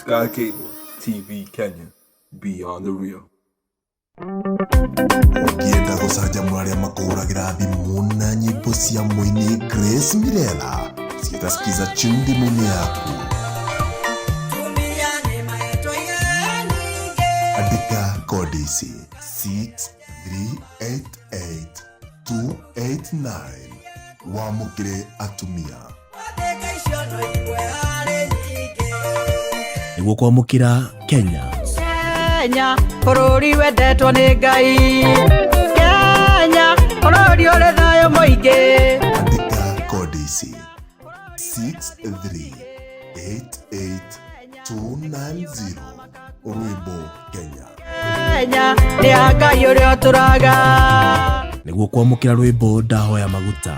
Sky Cable TV Kenya, beyond the real. Ũngĩenda gũcanjamũra arĩa makũhũragĩra thimũ na nyĩmbo cia mũini Grace Mirella ciĩta Skiza tune thimũ-inĩ yaku. Andĩka kodi ici 6388289 wamũkĩre atumia. Nĩguo kwamũkĩra Kenya. Kenya bũrũri wendetwo nĩ Ngai, Kenya bũrũri ũrĩ thayũ mũingĩ. Andĩka kodi ici 6388290 rwĩmbo Kenya. Kenya nĩ ya Ngai ũrĩa ũtũraga. Nĩguo kwamũkĩra rwĩmbo Ndahoya Maguta.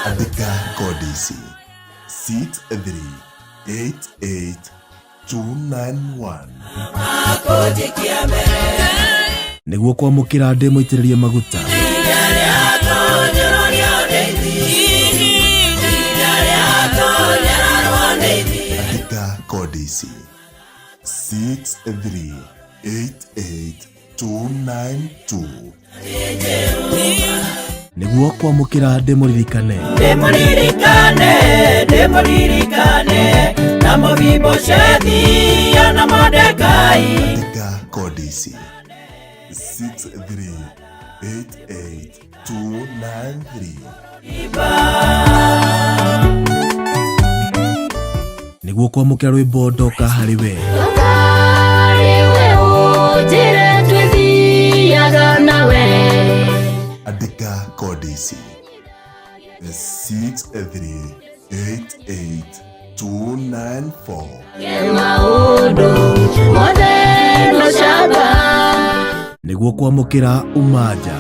Andĩka kodi ici 6388291. Nĩguo kwamũkĩra ndĩ mũitĩrĩrie maguta. Andĩka kodi ici 6388292. Nĩguo kwamũkĩra ndĩmũririkane. Ndĩmũririkane, ndĩmũririkane, na Mefiboshethi na Mordekai. Andĩka kodi ici 6388293. Nĩguo kwamũkĩra rwĩmbo Ndoka harĩ we. Andĩka kodi ici 6388294. Nĩguo kwamũkĩra Umaja.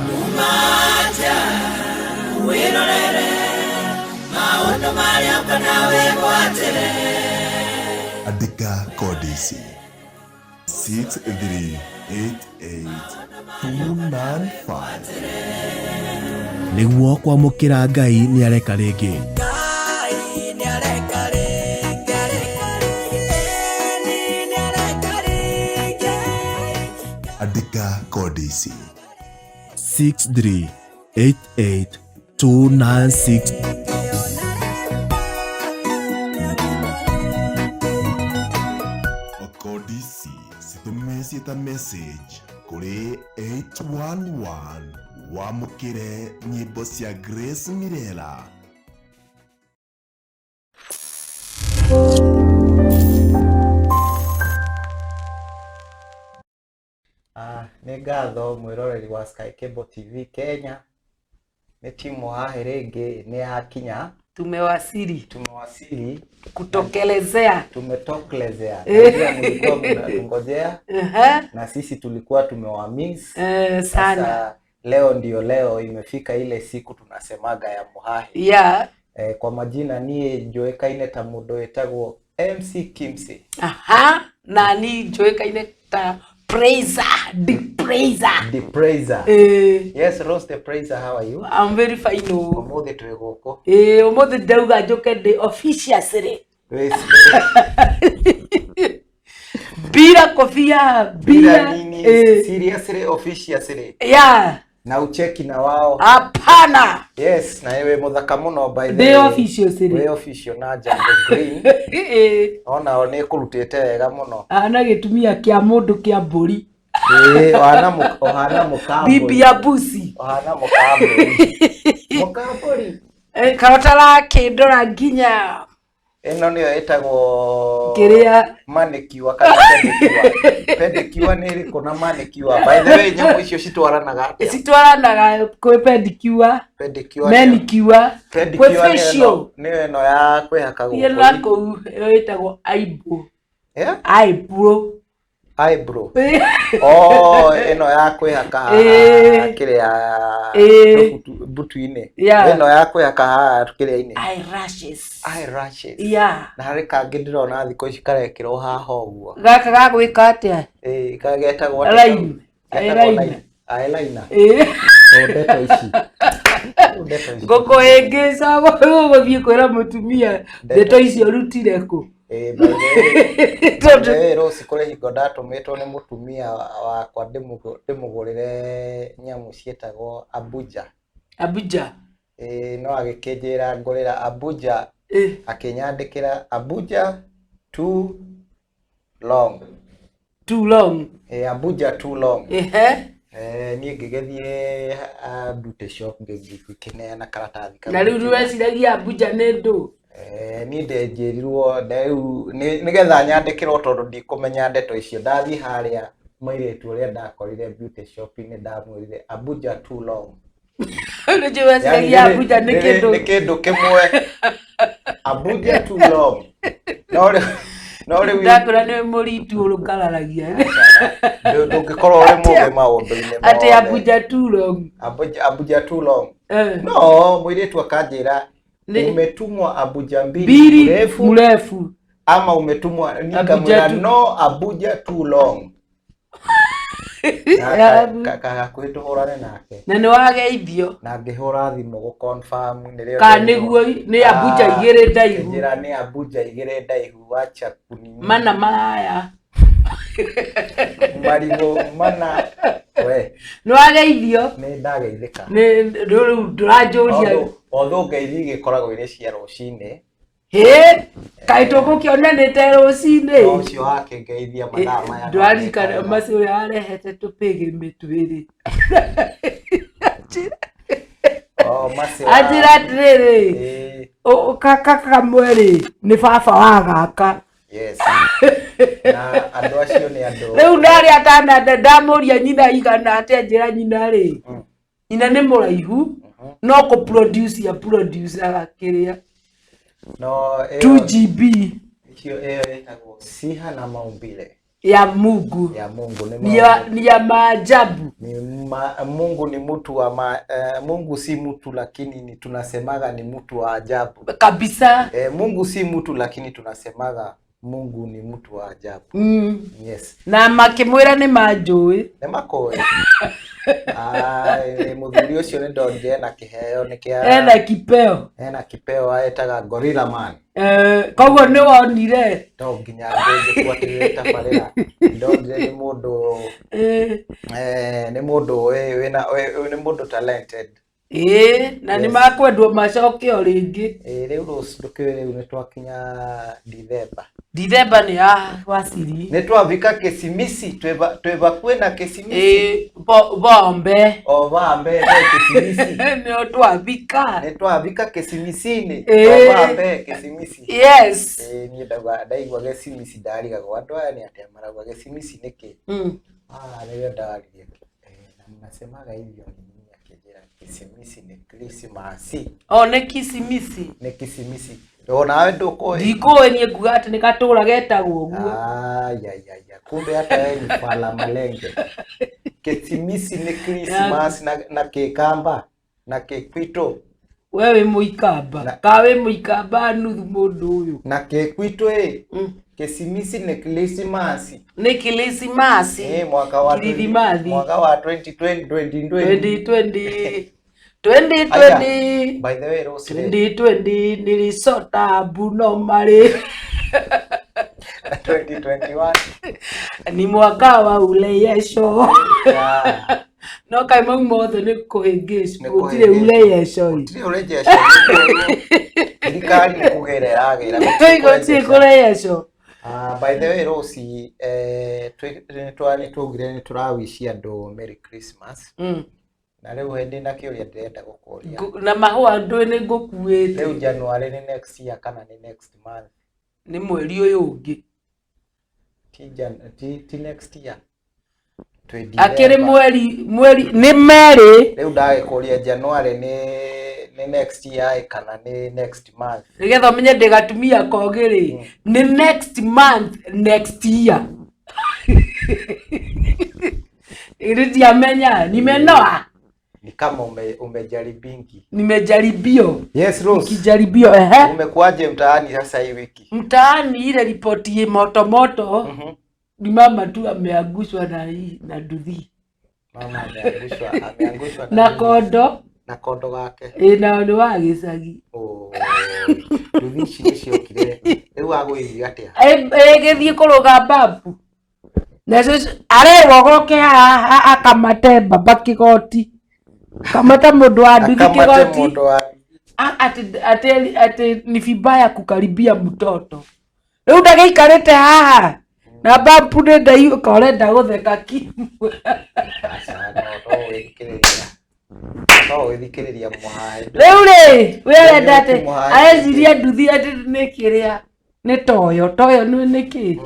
Andĩka kodi ici 6388295. Nĩguo kwamũkĩra Ngai nĩareka rĩngĩ. Andĩka kodi ici 6388296. Kodi ici citũme ciĩta message kũrĩ 811 wamũkĩre nyĩmbo cia Grace Mirella. Nĩ ngatho mwĩroreri wa Sky Cable TV Kenya, nĩ timu haha rĩngĩ nĩ yakinya. Tumewasili. Tumewasili. Kutokelezea. Tumetokelezea. Najua mlikuwa mnatungojea na sisi tulikuwa tumewamiss. Sana. Sasa leo ndio leo imefika ile siku tunasemaga ya Muhahi. Kwa majina niĩ njũĩkaine ta mũndũ wĩtagwo MC Kimsi. Aha, na ni njũĩkaine ta Praiser, the Praiser. The Praiser. Yes, Rose the Praiser, how are you? I'm very fine. Ũmũthĩ twĩ gũkũ. Ũmũthĩ ndauga njũke ndĩ officiously. Bila kofia, Bila bila nini, seriously officiously. Na ucheki na wao. Hapana. Yes, na wewe muthaka muno by the Ndĩ way. officiously. Wĩ official na jambo green. Ona o nĩ kũrutĩte wega mũno. Ana gĩtumia kĩa mũndũ kĩa mbũri. Ohana mũkambũri. Bibi ya busi. Ohana mũkambũri. Mũkambũri. Karotara kĩndora nginya. Ĩno nĩyo ĩtagwo Kĩrĩa? Manicure kana pedicure. Pedicure nĩ ĩrĩkũ na manicure? By the way, nyamũ icio citwaranaga atĩa? Citwaranaga kwĩ pedicure. Pedicure nĩyo- Manicure. Pedicure Kwĩ nĩyo ĩno- facial. nĩyo ĩno ya kwĩhaka Ĩno gũkũ. kũu ĩyo ĩtagwo eyebrow. Yeah? Eyebrow. Eyebrow. Oh, ĩno ya kwĩhaka haha kĩrĩa mbutu-inĩ. Ĩno ya kwĩhaka haha kĩrĩa-inĩ. Eyelashes. Eyelashes. Na harĩ kangĩ ndĩrona thikũ ici karekĩrwo haha ũguo. Gaka ga gwĩka atĩa? Getagwo atĩa? Line. Getagwo Eyeliner. line. Eyeliner. Oh, ndeto ici. Ndeto icio. Ngũkũhĩngĩca gũthiĩ kwĩra mũtumia ndeto icio rutire kũ. Ĩĩ, by the way, by the way, Rose, kũrĩ hingo ndatũmĩtwo nĩ mũtumia wakwa ndĩmũgũrĩre nyamũ ciĩtagwo Abuja. Abuja. Ĩĩ, no agĩkĩnjĩra ngũrĩra Abuja, akĩnyandĩkĩra Abuja too long. Too long. Ĩĩ, Abuja too long. Ehe. Niĩ ngĩgĩthiĩ beauty shop ngĩkĩneana karatathi kau. Na rĩu nĩweciragia Abuja nĩ ndũ? Niĩ ndenjĩrirwo rĩu nĩgetha nyandĩkĩrwo tondũ ndikũmenya ndeto icio. Ndathiĩ harĩa mũirĩtu ũrĩa ndakorire beauty shop-inĩ ndamwĩrire Abuja too long. Nĩnjũĩ weciragia Yaani Abuja nĩ kĩndũ. Nĩ kĩndũ kĩmwe. Abuja too long. No rĩu Ndakwĩra nĩ mũritu ũrũkararagia. Ndũngĩkorwo ũrĩ mũgĩ maũndũ-inĩ Atĩ mothe. Abuja too long. Abuja too long. No, mũirĩtu akanjĩra umetumwa Abuja mbili mrefu, mrefu ama umetumwa, nikamwĩra no Abuja too long. Hakuhĩ tũhũrane nake. Na nĩ wageithio. Na ngĩhũra thimũ gũ confirm nĩrĩo Kana nĩguo nĩ Abuja igĩrĩ ndaihu. Njĩra nĩ Abuja igĩrĩ ndaihu, wacha kunini. Mana maraya. Marigũ mana we. Nĩ wageithio? Nĩ ndageithĩka. Nĩ rĩu ndũranjũria. Although ngeithi igĩkoragwo irĩ cia rũcinĩ. Hĩ, kaĩ tũgũkĩonanĩte rũcinĩ. No ũcio wakĩngeithia mathaa maya. Ndũraririkana maci ũrĩa warehete tũpĩgĩ twĩrĩ. Anjĩra atĩrĩrĩ, kaka kamwe rĩ nĩ baba wa gaka. Yes. Na andũ acio nĩ andũ. Rĩu ndarĩ atananda ndamũria nyina igana atĩ anjĩra nyina rĩ. Nyina nĩ mũraihu no kũ produce ya produce kĩrĩa. No 2 GB. Icio ĩyo ĩtagwo siha na maumbile ya Mungu. Ya Mungu ni ya maajabu. Ni Mungu ni mtu wa Mungu si mtu lakini ni tunasemaga ni mtu wa ajabu. Kabisa. Mungu si mtu lakini tunasemaga Mungu ni mtu wa ajabu. Yes. Na makĩmwĩra nĩ manjũĩ. Nĩ makũĩ. Mũthuri ũcio nĩ ndonire ena kĩheo nĩ kĩa ena kipeo. Ena kipeo aetaga Gorilla Man. Koguo nĩ wonire. To nginya ngĩbuatĩrĩre tabarĩra. Ndonire nĩ mũndũ nĩ mũndũ wĩna nĩ mũndũ talented. Ĩĩ, na nĩ makwendwo macoke o rĩngĩ. Ĩĩ, rĩu ndũkĩũĩ rĩu nĩ twakinya Dithemba. Dithemba nĩ ya waciri. Nĩ twavika Kĩsimisi, twĩ hakuhĩ na Kĩsimisi. Ĩĩ, bombe. O bambe nĩ Kĩsimisi. Nĩ twavika. Nĩ twavika Kĩsimisi-inĩ. O bambe Kĩsimisi. Yes. Ĩĩ, niĩ ndaigua Gĩcimisi ndarigagwo andũ aya nĩ atĩa marauga Gĩcimisi nĩkĩ? Nĩrĩo ndaririe. Na mnasemaga hivyo ni nini akĩnjĩra Kĩsimisi nĩ Krismasi. O nĩ Kisimisi. Nĩ Kisimisi. Nawe ndũkũĩ? Ndikũĩ niĩ nguga atĩ nĩ gatũra getagwo ũguo. Ayayaya, kumbe hata wewe ni fala malenge. Kisimisi nĩ Christmas na Kĩkamba na Kĩkwitũ. We wĩ Mũikamba. Ka wĩ Mũikamba nuthu mũndũ ũyũ. Na Kĩkwitũ ĩ. Kisimisi nĩ Christmas. Nĩ Christmas. Ĩ mwaka wa Kirithimathi. Mwaka wa 2020 2020. 2020. By the way, Rose, 2020 nilisota bunomari. 2021 ni mwaka wa urejesho. No kaĩ mau mothe nĩ kũhĩngĩcwo, gũtirĩ urejesho. Gũtirĩ urejesho. Thirikari nĩ kũgĩra ĩragĩra. Gũtirĩ kũrejesho. By the way, Rose, nĩ twaugire nĩ tũrawici andũ Merry Christmas. Na rĩu hĩndĩ na kĩũria ndĩrenda gũkũria. Na mahũa ndũĩ nĩ ngũkuĩte. Rĩu January nĩ next year kana nĩ next month? Nĩ mweri ũyũ ũngĩ. Ti next year. Akĩrĩ mweri nĩ merĩ. Rĩu ndagĩkũria January nĩ next year kana nĩ next month? Nĩgetha ũmenye ndĩ gatumia kogĩ rĩ, nĩ next month next year. Ĩrĩ ndiamenya, nimenoa. Ni kama umejaribingi. Nimejaribio. Yes, Rose. Kijaribio, ehe. Umekuaje mtaani sasa hii wiki? Mtaani ile ripoti moto moto. Ni mama tu ameangushwa na hii na nduthi. Mama ameangushwa na kondo. Na kondo gake. Ĩ nao nĩ wa gĩcagi. Oi, nduthi ici nĩ ciokire rĩu agũgĩthiĩ atĩa? Ĩgĩthiĩ kũrũga mbabu na cũcũ arerwo goke haha akamate mbamba kĩgoti, kamata mũndũ wa nduthi Akamate kĩgoti. mũndũ wa Ati ni vibaya kukaribia mtoto. Rĩu ndagĩikarĩte haha na mbambu nĩ ndaihu korenda gũtheka kimwe. Aca, no gwĩthikĩrĩria, no gwĩthikĩrĩria mũhaĩ. Rĩu rĩ, we arenda atĩ Mũhaĩ. areciria nduthi atĩ nĩ kĩrĩa nĩ toyo. Toyo nĩ kĩ?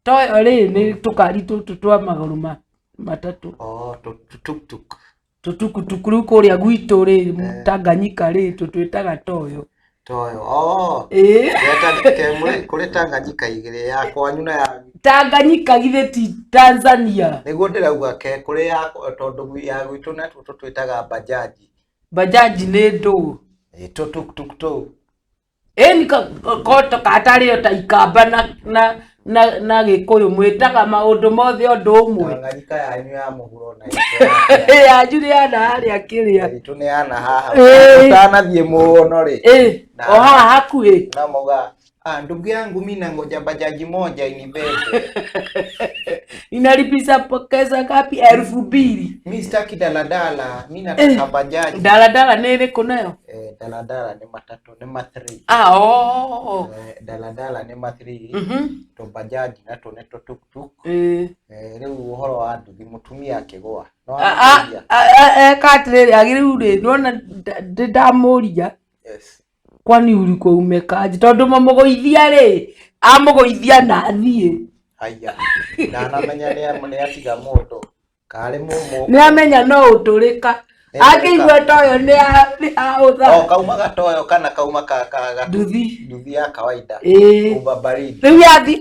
Toyo rĩ, nĩ tũkari tũtũ twa magũrũ matatũ. Oh, tuktuk. Tũtukutuku rĩu kũrĩa gwitũ rĩ, Tanganyika rĩ, tũtwĩtaga toyo. Toyo, oh. Ĩĩ. Kũrĩ Tanganyika igĩrĩ, ya kwanyu na ya Tanganyika githĩ ti Tanzania? Nĩguo ndĩrauga ke kũrĩ ya tondũ ya gwitũ natuo tũtwĩtaga bajaji. Bajaji nĩ ndũ? Ĩ, tũtuktuk tũu. Ĩni koto katarĩ o ta ikamba na Gĩkũyũ mwĩtaga maũndũ mothe ũndũ ũmwe. Tanganyika yanyu ya mũhuro na itũ Yanyu nĩ yana harĩa kĩrĩa. itũ nĩ yana haha. Ĩĩ. Ũtanathiĩ mũno rĩ. Ĩ, o haha hakuhĩ. Na mauga, ah, ndugu yangu mi nangoja bajaji moja inibebe. Inalipisha pesa ngapi? 2000. Mi sitaki daladala, mi nataka bajaji. Daladala nĩ ĩrĩkũ nayo? Eh, daladala nĩ matatũ, nĩ ma 3. Ah, oh. Eh, daladala nĩ ma 3. To bajaji natuo nĩ tũtuktuk. Ĩ. Eh, rĩu ũhoro wa nduthi mũtumia akĩgũa. No A- eka atĩrĩrĩ, agĩrĩu rĩ, nĩwona ndamũria. Yes. Kwani ulikuwa umekaje? Tondũ mamũgũithia rĩ, amũgũithia na athiĩ. Haya. Ndanamenya nĩ atiga mũndũ. Karĩ mũmũ. Nĩ amenya no ũtũrĩka. Akĩigua toyo nĩ ahũtha. Oh, kauma gatoyo kana kauma ka ka Nduthi. Nduthi ya kawaida. Ĩĩ. Uber baridi. Rĩu yathiĩ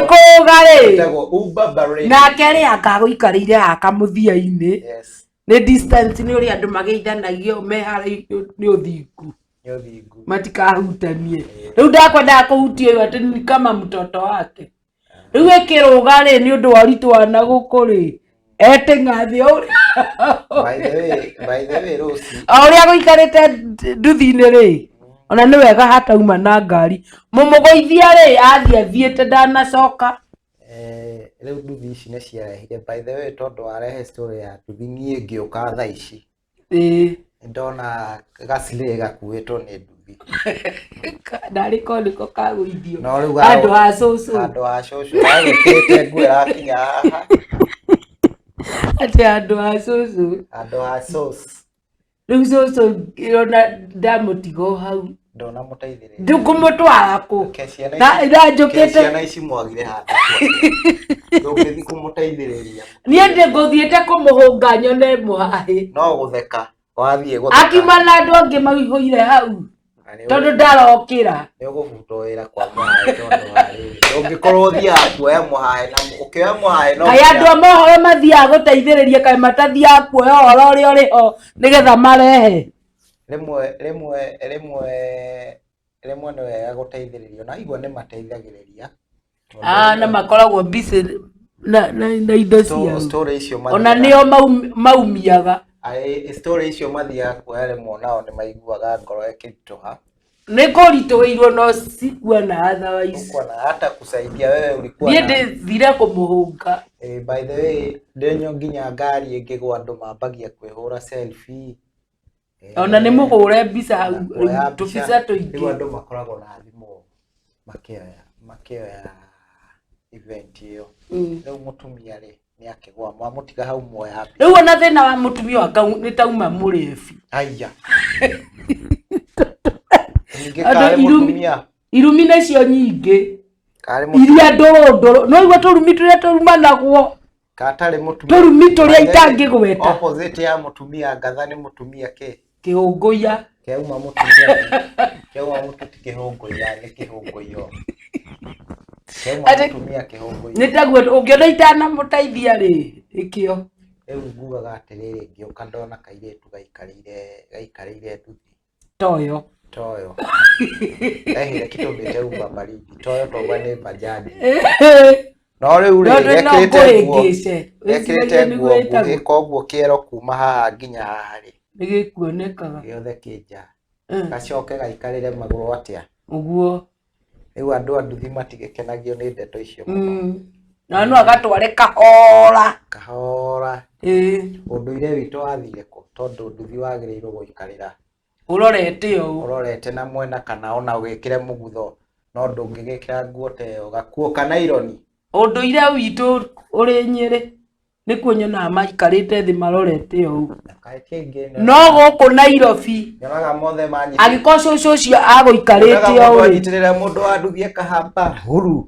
kũũga rĩ. Ĩtagwo Uber baridi. Nake rĩ akagũikarĩire haha kamũthia-inĩ. Yes. Nĩ distance nĩ ũrĩa andũ mageithanagio me haraihu nĩ ũthingu. Nĩ ũthingu. Matikahutanie. Rĩu ndakwendaga kũhutia ũyũ atĩ ni kama mtoto wake. Rĩu ĩkĩrũga rĩ, nĩ ũndũ wa ũritũ wa na gũkũ rĩ, etĩng'a thĩ o ũrĩa By the way, Rosie. o ũrĩa gũikarĩte nduthi-inĩ rĩ, ona nĩ wega hatauma na ngari. Mũmũgũithia rĩ, athiĩ athiĩte ndanacoka. Eh, rĩu nduthi ici nĩ ciarehire by the way tondũ warehe story ya nduthi niĩ ngĩũka thaa ici. Ĩĩ. Ndona gacirĩ gakuĩtwo nĩ nduthi. Ndarĩ ko nĩko kagũithio. No rĩu Handũ ha cũcũ. Handũ ha cũcũ. Wagĩkĩrĩte nguo ĩrakinya haha. Atĩ handũ ha cũcũ. Handũ ha cũcũ. Rĩu cũcũ ona ndamũtiga o hau. Ndũnamũteithĩrĩria. Ndũkũmũtwara kũ? Ke ciana Na ici- na njũkĩte. ke ciana ici mwagire handũ. Ndũngĩthiĩ kũmũteithĩrĩria. Niĩ ndĩngũthiĩte kũmũhũnga nyone mũhahĩ. No gũtheka. Wathiĩ gũtheka. Akiuma na andũ angĩ maihũire hau. Tondũ ndarokĩra. Nĩ ũgũbutwo wĩra kwa mũhae tondũ wa rĩrĩ. Ndũngĩkorwo ũthiaga kuoya mũhae na ũkĩoya mũhae no Kaĩ andũ a mohoro mathiaga gũteithĩrĩria, kaĩ matathiaga kuoya ũhoro ũrĩa ũrĩ ho nĩgetha marehe. Rĩmwe rĩmwe rĩmwe rĩmwe nĩ wega gũteithĩrĩrio na igua nĩ mateithagĩrĩria. Ah, na makoragwo busy na indo ciao. Story icio Ona nĩo maumiaga. Aĩ, story icio mathiaga kuoya rĩmwe nao nĩ maiguaga ngoro ĩkĩritũha. Nĩ kũritũhĩirwo no sikuwa na otherwise. Hukuwa na hata kusaidia wewe ulikuwa Niĩ na ndĩthire kũmũhũnga. Eh, by the way, ndĩnyo nginya ngari ĩngĩgwa andũ mambagia kwĩhũra selfie. Eh, Ona nĩ mũhũre mbica hau, na kuoya mbica. tũbica tũingĩ. Rĩu andũ makoragwo na thimũ makĩoya event ĩyo. Rĩu mũtumia rĩ nĩ akĩgwa mwamũtiga hau muoya mbica. Rĩu ona thĩna wa mũtumia wa nĩ tauma mũrebi. Haiya. Ningĩ Andũ karĩ mũtumia. Irumi nĩcio nyingĩ. Karĩ mũtumia. Iria ndũrũ ndũrũ. No igua tũrumi tũrĩa tũrumanagwo. Katarĩ mũtumia. Tũrumi tũrĩa itangĩgweta. Opposite ya mũtumia ngatha nĩ mũtumia kĩ? Kĩhũngũiya. Kĩauma mũtumia. Kĩauma mũtu ti kĩhũngũiya nĩ kĩhũngũiyo. Kĩauma mũtumia kĩhũngũiya. Nĩ taguo ũngĩona itanamũteithia rĩ, ĩkĩo. Rĩu ngugaga atĩrĩrĩ ngĩũka ndona kairĩtu gaikarĩire nduthi. Toyo. Toyo. Ehire kitũmĩte Uber baridi. Toyo twauga nĩ bajaji. No rĩu rĩ, No, no, gekĩrĩte nguo, ngũhĩngĩce. gekĩrĩte Wĩciragia nguo nĩguo nguhĩ, ĩtagwo. koguo kĩero kuma haha nginya haha rĩ, Nĩ gĩkuonekaga. gĩothe kĩ nja. Eh, Gacoke gaikarĩre magũrũ atĩa? Ũguo. Rĩu andũ a nduthi matigĩkenagio nĩ ndeto icio mũno. Na no agatware kahora. Kahora. Ĩĩ. Ũndũire witũ wathire kũ? Tondũ nduthi wagĩrĩirwo gũikarĩra Ũrorete ũũ. ũrorete na mwena kana ona wĩkĩre mũgutho, no ndũngĩgĩkĩra nguo ta ĩyo, gakuo kana ironi. Ũndũire witũ ũrĩ Nyĩrĩ nĩkuo nyonaga maikarĩte thĩ marorete ũũ. Kaĩ aingĩ No gũkũ Nairobi nyonaga mothe manyitĩrĩire. angĩkorwo cũcũ ũcio agũikarĩte Nyonaga ũũ mũndũ rĩ, anyitĩrĩra mũndũ wa nduthi akahamba huru.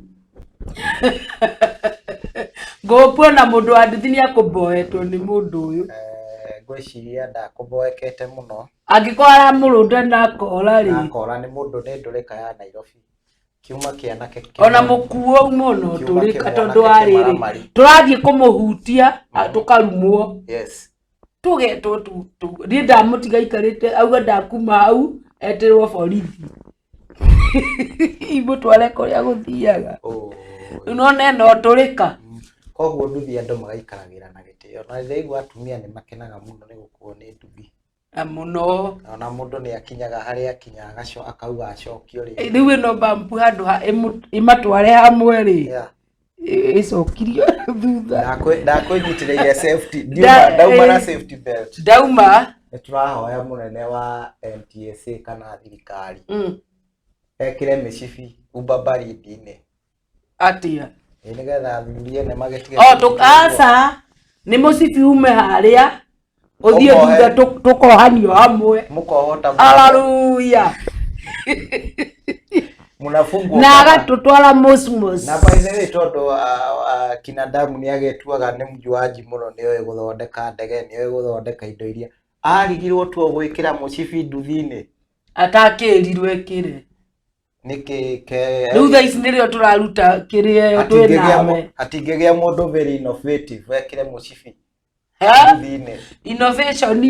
ngũkuona mũndũ wa nduthi nĩ akũmboetwo nĩ mũndũ ũyũ. Eh, ngwĩciria ndakũmboekete mũno. Angĩkorwo aramũrũnda na akora rĩ, Akora nĩ mũndũ nĩ ndũrĩka ya Nairobi. Kiuma kĩanake ona mũkuo uma ona Kiuma ũtũrĩka kĩmwe tondũ anake wa rĩrĩ kĩmaramari. tũrathiĩ kũmũhutia tũkarumwo. Yes. Tũgetwo niĩ ndamũtiga aikarĩte auga ndakuma hau etĩrwo borithi imũtware kũrĩa gũthiaga. Oh. Rĩu nĩwona ena ũtũrĩka. Koguo nduthi andũ magaikaragĩra na gĩtĩo. Na ndĩraigua atumia nĩ makenaga mũno nĩ gũkuo nĩ nduthi. Na mũno. Ona mũndũ nĩ akinyaga harĩa akinya agaco akauga acokio rĩngĩ. Rĩu ĩno bampu handũ ha ĩmatware hamwe rĩ, Yeah. ĩcokirio thutha. Ndakwĩnyitĩrĩire safety ndauma na safety belt. Ndauma. Nĩ tũrahoya mũnene wa NTSA kana thirikari ekĩre mĩcibi Uber baridi-inĩ. Atĩa? Ĩ nĩgetha athuri ene magĩtige O tũ aca nĩ mũcibi ume harĩa ũthiĩ Ũmohe. thutha tũkohanio hamwe. Mũkohota Haleluya. Mũnafungwo Na kama- agatũtwara mosmos. Na by the way tondũ kina Damu nĩ agĩtuaga nĩ mjuaji mũno, nĩ oĩ gũthondeka ndege, nĩ oĩ gũthondeka indo iria arigirwo tu gwĩkĩra mũcibi nduthi-inĩ. Atakĩrirwo ekĩre. Nĩkĩ ke Rĩu thaa ici nĩrĩo tũraruta kĩrĩa ĩyo twĩ hatingĩgĩa nawe. hatingĩgĩa mũndũ very innovative ekĩre mũcibi He? nduthi-inĩ. Innovation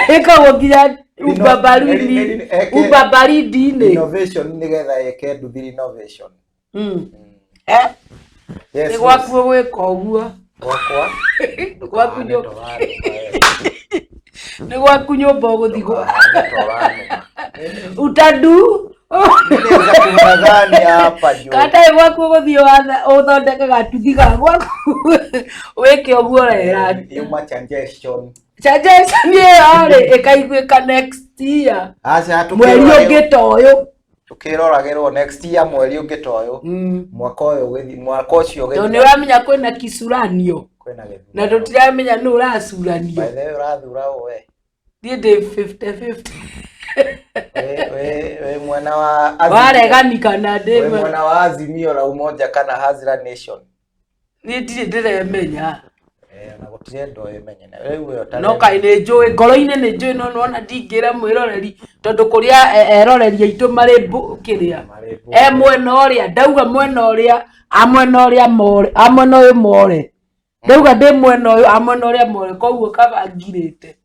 ĩkagwo nginya ubabaridi ubabaridi-inĩ. Innovation nĩgetha ĩke nduthi innovation. Eh? Yes, Nĩ gwaku ũgwĩka ũguo. Gwakwa. Gwaku nyũmba. Nĩ gwaku nyũmba ũgũthiĩ gwa. Utadu. Nadhani hapa juu. Kata ĩ gwaku ũgũthiĩ ũthondeke gatuthi ga gwaku wĩke ũguo ũrera. Yuma suggestion. Suggestion ĩyo rĩ ĩkaiguĩka next year. Aca Mweri ũngĩ ta ũyũ. Tukĩroragĩrwo next year mweri ũngĩ ta ũyũ. Mwaka ũyũ ũgĩthi mwaka ũcio Tondũ nĩ ũgĩthira. ũramenya kwĩna kisuranio Kwĩna gĩthurano. na tũtiramenya nũ ũracuranio. By the way ũrathura ũ we? Niĩ ndĩ 50-50. We mwena wa Azimio. Waregani kana ndĩ We mwena wa Azimio la Umoja kana Hazra Nation. Niĩ ndirĩ ndĩremenya. Eh, na gũtirĩ andũ oĩ menye. Rĩu we ũtarĩ. No kaĩ nĩ njũĩ ngoro-inĩ nĩ njũĩ no nĩwona ndingĩra mwĩroreri tondũ kũrĩa eroreri aitũ marĩ kĩrĩa e mwena ũrĩa ndauga mwena ũrĩa a mwena ũrĩa more a mwena ũyũ more ndauga ndĩ mwena ũyũ a mwena ũrĩa more koguo kaba ngirĩte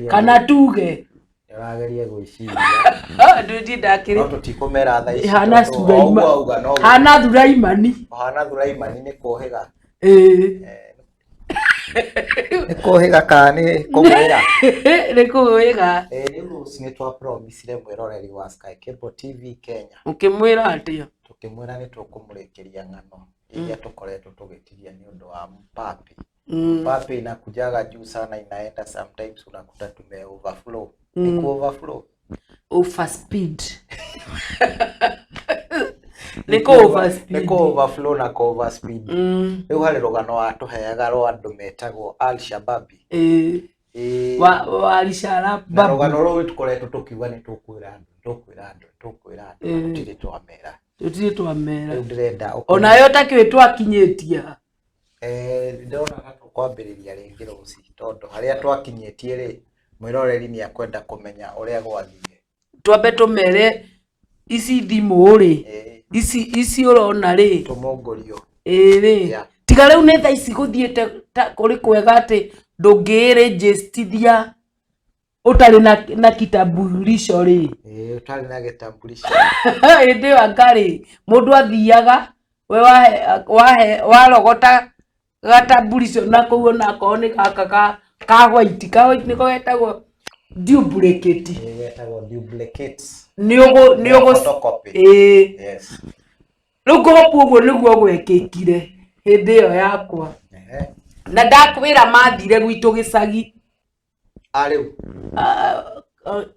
kana tuge Ũrageria gwĩciria. Ndĩ ndakĩrĩ No tũtikũmera thaa ici. hana tondũ o thuraima ũguo auga no hana thuraimani. Hana thuraimani nĩ kũhĩga. Ĩĩ. Nĩ kũhĩga kana nĩ kũgwĩra? Nĩ kũgwĩra. Ĩĩ rĩu rũciũ nĩ twa promisire mwĩroreri wa Sky Cable TV Kenya. Ũkĩmwĩra atĩa? Tũkĩmwĩra nĩ tũkũmũrĩkĩria ng'ano iria tũkoretwo tũgĩtigia nĩ ũndũ wa Mpapi. Mpapi inakujaga juu sana inaenda sometimes unakuta tume overflow. Ni ku overflow? Overspeed. Nĩ kũ overspeed. Nĩ kũ overflow na kũ overspeed. Rĩu harĩ rũgano watũheaga rwa andũ metagwo Al Shababi. Ĩĩ. Ĩĩ. Wa Al Shabaab. Na rũgano rũu tũkoretwo tũkiuga nĩ tũkwĩra andũ, tũkwĩra andũ, tũkwĩra andũ, Ĩĩ. tũtirĩ twamera. Tũtirĩ twamera. Rĩu ndĩrenda Onayo ũtakĩũĩ twakinyĩtie ha. Ndĩrona tũkwambĩrĩria rĩngĩ rũciũ tondũ harĩa twakinyĩtie rĩ, mwĩroreri nĩ akwenda kũmenya ũrĩa gwathire. Twambe tũmere ici thimũ rĩ, ici ũrona rĩ, Tũmũngũrio. Ĩĩ rĩ. Tiga rĩu nĩ thaa ici gũthiĩte ta kũrĩ kwega atĩ ndũngĩĩrĩnjĩstithia ũtarĩ na kitambulisho rĩ. Ĩĩ, ũtarĩ na gĩtambulisho. Hĩndĩ ĩyo anga rĩ, mũndũ athiaga We wahe wahe warogota gatambulico na kũu onakorwo nĩ gaka ka ka white, ka white nĩko getagwo duplicate. Ĩĩ, getagwo duplicates. Nĩ ũgũ nĩ ũgũ Photocopy. Ĩĩ. Yes. Rĩu ngũhopu ũguo nĩguo gwekĩkire hĩndĩ ĩyo yakwa. Ehe. Na ndakwĩra mathire gwitũ gĩcagi. A rĩu.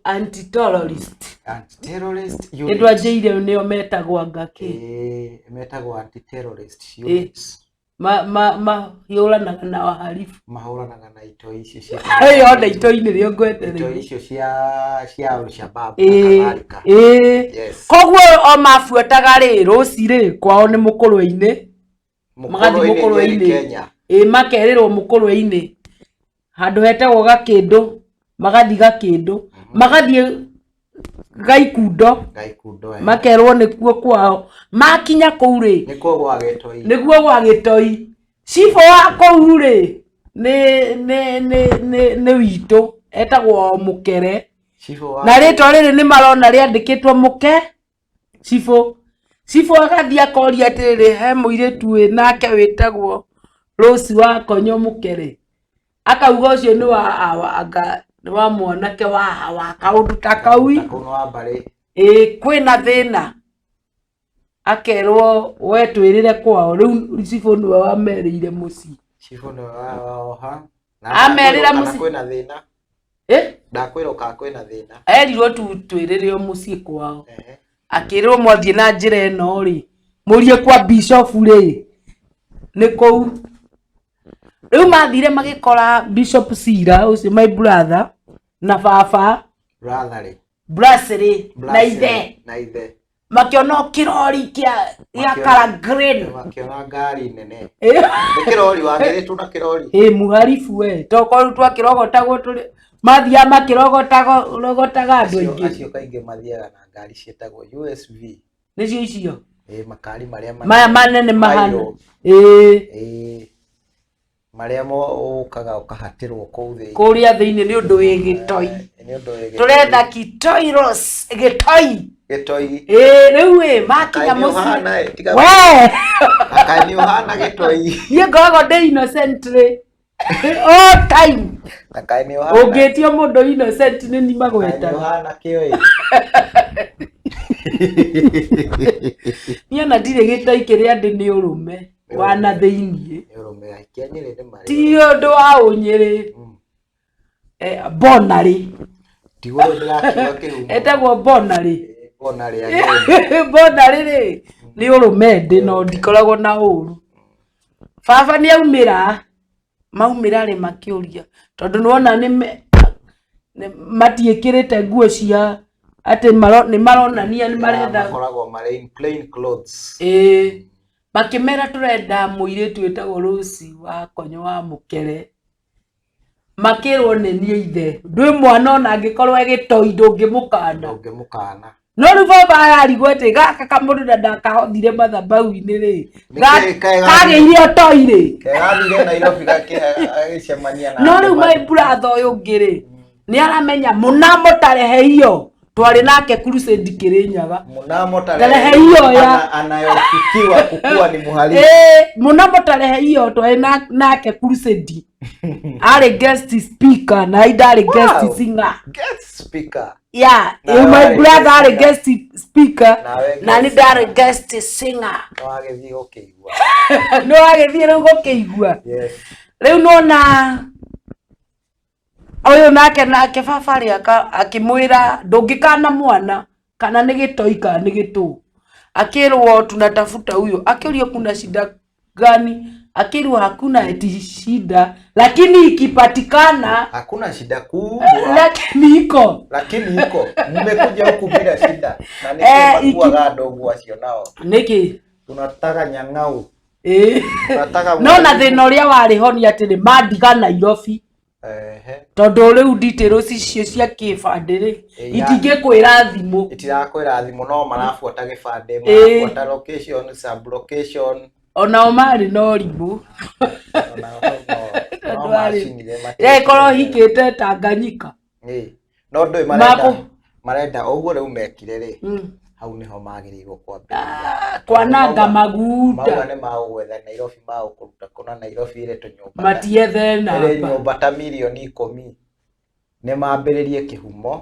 Anti terrorist. Anti-terrorist Nĩ unit. ndwanjĩire nĩo metagwo angakĩ. Ĩĩ, metagwo anti-terrorist units. Mahiũranaga na waharibu. Mahũranaga na itoi icio cia Ĩyo na itoi-inĩ rĩo itoi ngwetereire. icio cia Al-Shabaab na Ĩĩ, kadhalika. ĩĩ. Yes. Koguo o mabuataga rĩ rũci rĩ kwao nĩ mũkũrwe-inĩ, magathiĩ Mũkũrwe-inĩ Nyeri, mũkũrwe-inĩ. Kenya. Ĩĩ, makerĩrwo mũkũrwe-inĩ handũ hetagwo gakĩndũ, magathiĩ gakĩndũ, magathiĩ gaikundo. Gaikundo, eh. Makerwo nĩkuo kwao. Makinya kũu rĩ, Nĩkuo gwa gĩtoi. Nĩguo gwa gĩtoi. Cibũ wa kũu rĩ nĩ witũ etagwo Mũkere. Cibũ wa Na rĩtwa rĩrĩ nĩ marona rĩandĩkĩtwo mũke cibũ. Cibũ agathiĩ akoria atĩrĩrĩ, he mũirĩtu wĩ nake wĩtagwo Rose wa Konyo Mũkere. Akauga ũcio nĩ wa awa, anga nĩ wa mwanake wa hawa kaũndũ ta kau. Ta kau nĩ wa mbarĩ. Ĩĩ, kwĩna thĩna. Akerwo we twĩrĩre kwao. Rĩu cibũ nĩwe wamerĩire mũciĩ. Cibũ nĩwe waoha. Na Amerĩra ndakwĩrwo kana mũciĩ. kwĩna thĩna. Ĩ? Ndakwĩrwo kana kwĩna thĩna. Erirwo tu twĩrĩre o mũciĩ kwao. Ehe. Akĩrwo mwathiĩ na njĩra ĩno rĩ, mũrie kwa bishop rĩ, nĩ kũu. Rĩu mathire magĩkora Bishop Sira ũcio my brother na baba. Brother rĩ. Brasserie na ithe. Na ithe. Makĩona o kĩrori kĩa gĩa Makĩona- kara green. Makĩona ngari nene. Ĩ. Nĩ kĩrori wagĩrĩtwo na kĩrori. Ĩ muharibu we, tokorwo rĩu twakĩrogotagwo tũrĩ mathiaga makĩrogotago rogotaga andũ Acio aingĩ. acio kaingĩ mathiaga na ngari ciĩtagwo USV. Nĩcio icio. Ĩ, makari marĩa Maya manene mahana. Mairũ. Ĩ. Ĩ, marĩa ũkaga ũkahatĩrwo kũu thĩinĩ. Kũrĩa thĩinĩ nĩ ũndũ wĩ gĩtoi. Nĩ ũndũ wĩ gĩtoi. Tũretha kitoi Rose, gĩtoi. Gĩtoi. Ĩ, rĩu ĩ makinya Kaĩ nĩ mũciĩ. ũhana ĩ, tiga We. Kaĩ nĩ ũhana gĩtoi. Niĩ ngoragwo ndĩ innocent rĩ. All time. Na kaĩ nĩ ũhana. Ũngĩtio mũndũ innocent nĩ ni Kaĩ nĩ magwetaga. ũhana kĩo ĩ. Niĩ ona ndirĩ gĩtoi kĩrĩa ndĩ nĩ ũrũme wa na thĩiniĩ. Nĩ ũrũme aikia Nyĩrĩ nĩ marĩ. Ti ũndũ wa ũnyĩrĩ. Bonarĩ. Tiguo rĩu ndĩrakiuga kĩhumo. Etagwo bonarĩ. Bonarĩ agĩrĩ. Bonarĩ rĩ nĩ ũrũme ndĩ no ndikoragwo na ũru. Baba nĩ aumĩra, maumĩra rĩ makĩũria tondũ nĩwona nĩ matiĩkĩrĩte nguo cia atĩ nĩ maronania nĩ maretha. Makoragwo marĩ in plain clothes. Ĩĩ, makĩmera tũrenda mũirĩtu wĩtagwo Rose wa Konyo wa Mũkere. Makĩrwo nĩ niĩ ithe, ndwĩ mwana ona angĩkorwo e gĩtoi ndũngĩmũkana. Ndũngĩmũkana. No rĩu baba ararigwo atĩ gaka kamũndũ na ndakahothire mathabau-inĩ rĩ, Nĩkĩ kega- kagĩire ũtoi rĩ. Kegathire Nairobi gagĩcemania na No andũ rĩu my brother ũyũ ũngĩ rĩ, nĩ aramenya mũnamo tarehe iyo twarĩ nake crusade Kĩrĩnyaga. Mnamo tarehe Tarehe hiyo ya anayofikiwa kukua ni mhalifu. Mnamo tarehe hiyo twarĩ nake crusade. Arĩ guest speaker na I ndarĩ guest Wow. singer. Guest speaker. Yeah, Na my wewe brother guest arĩ singer. guest speaker Na wewe na guest nĩ ndarĩ guest singer. No agĩthiĩ gũkĩigua. Nĩ wagĩthiĩ rĩu gũkĩigua. Yes. Rĩu nona ũyũ nake baba rĩ akĩmwĩra ndũngĩkana mwana kana nĩ gĩtoi kana nĩ gĩtũ. Akĩrwo tunatafuta huyo, akĩũrio kuna shida gani? Akĩrwo hakuna eti shida, lakini ikipatikana Hakuna shida kubwa. Lakini iko. Lakini iko. Mmekuja huku bila shida. Na nĩkĩ makuaga ndogo acio nao? Nĩkĩ? Tunataka nyang'au. Tunataka No na mhalifu. thĩna ũrĩa warĩ ho nĩ atĩ nĩ mandiga Nairobi. Ehe. Tondũ rĩu details icio cia kĩbandĩ rĩ, itingĩkwĩra thimũ. Itirakwĩra thimũ, no marabuata gĩbandĩ, marabuata location, sub location. Onao marĩ na ũrimũ. Onao no Tondũ arĩ- macinire makĩria. Ĩkorwo hikĩte Tanganyika. No ndũĩ marenda ũguo rĩu mekire rĩ. Hau nĩho magĩrĩirwo kwambĩrĩria. Kwananga Mauga maguta. nĩ magũgwetha Nairobi, magũkũruta kũna Nairobi ĩrĩ tũnyũmba Matiethe ĩrĩ namba. nyũmba ta mirioni 10. Nĩ mambĩrĩrie kĩhumo,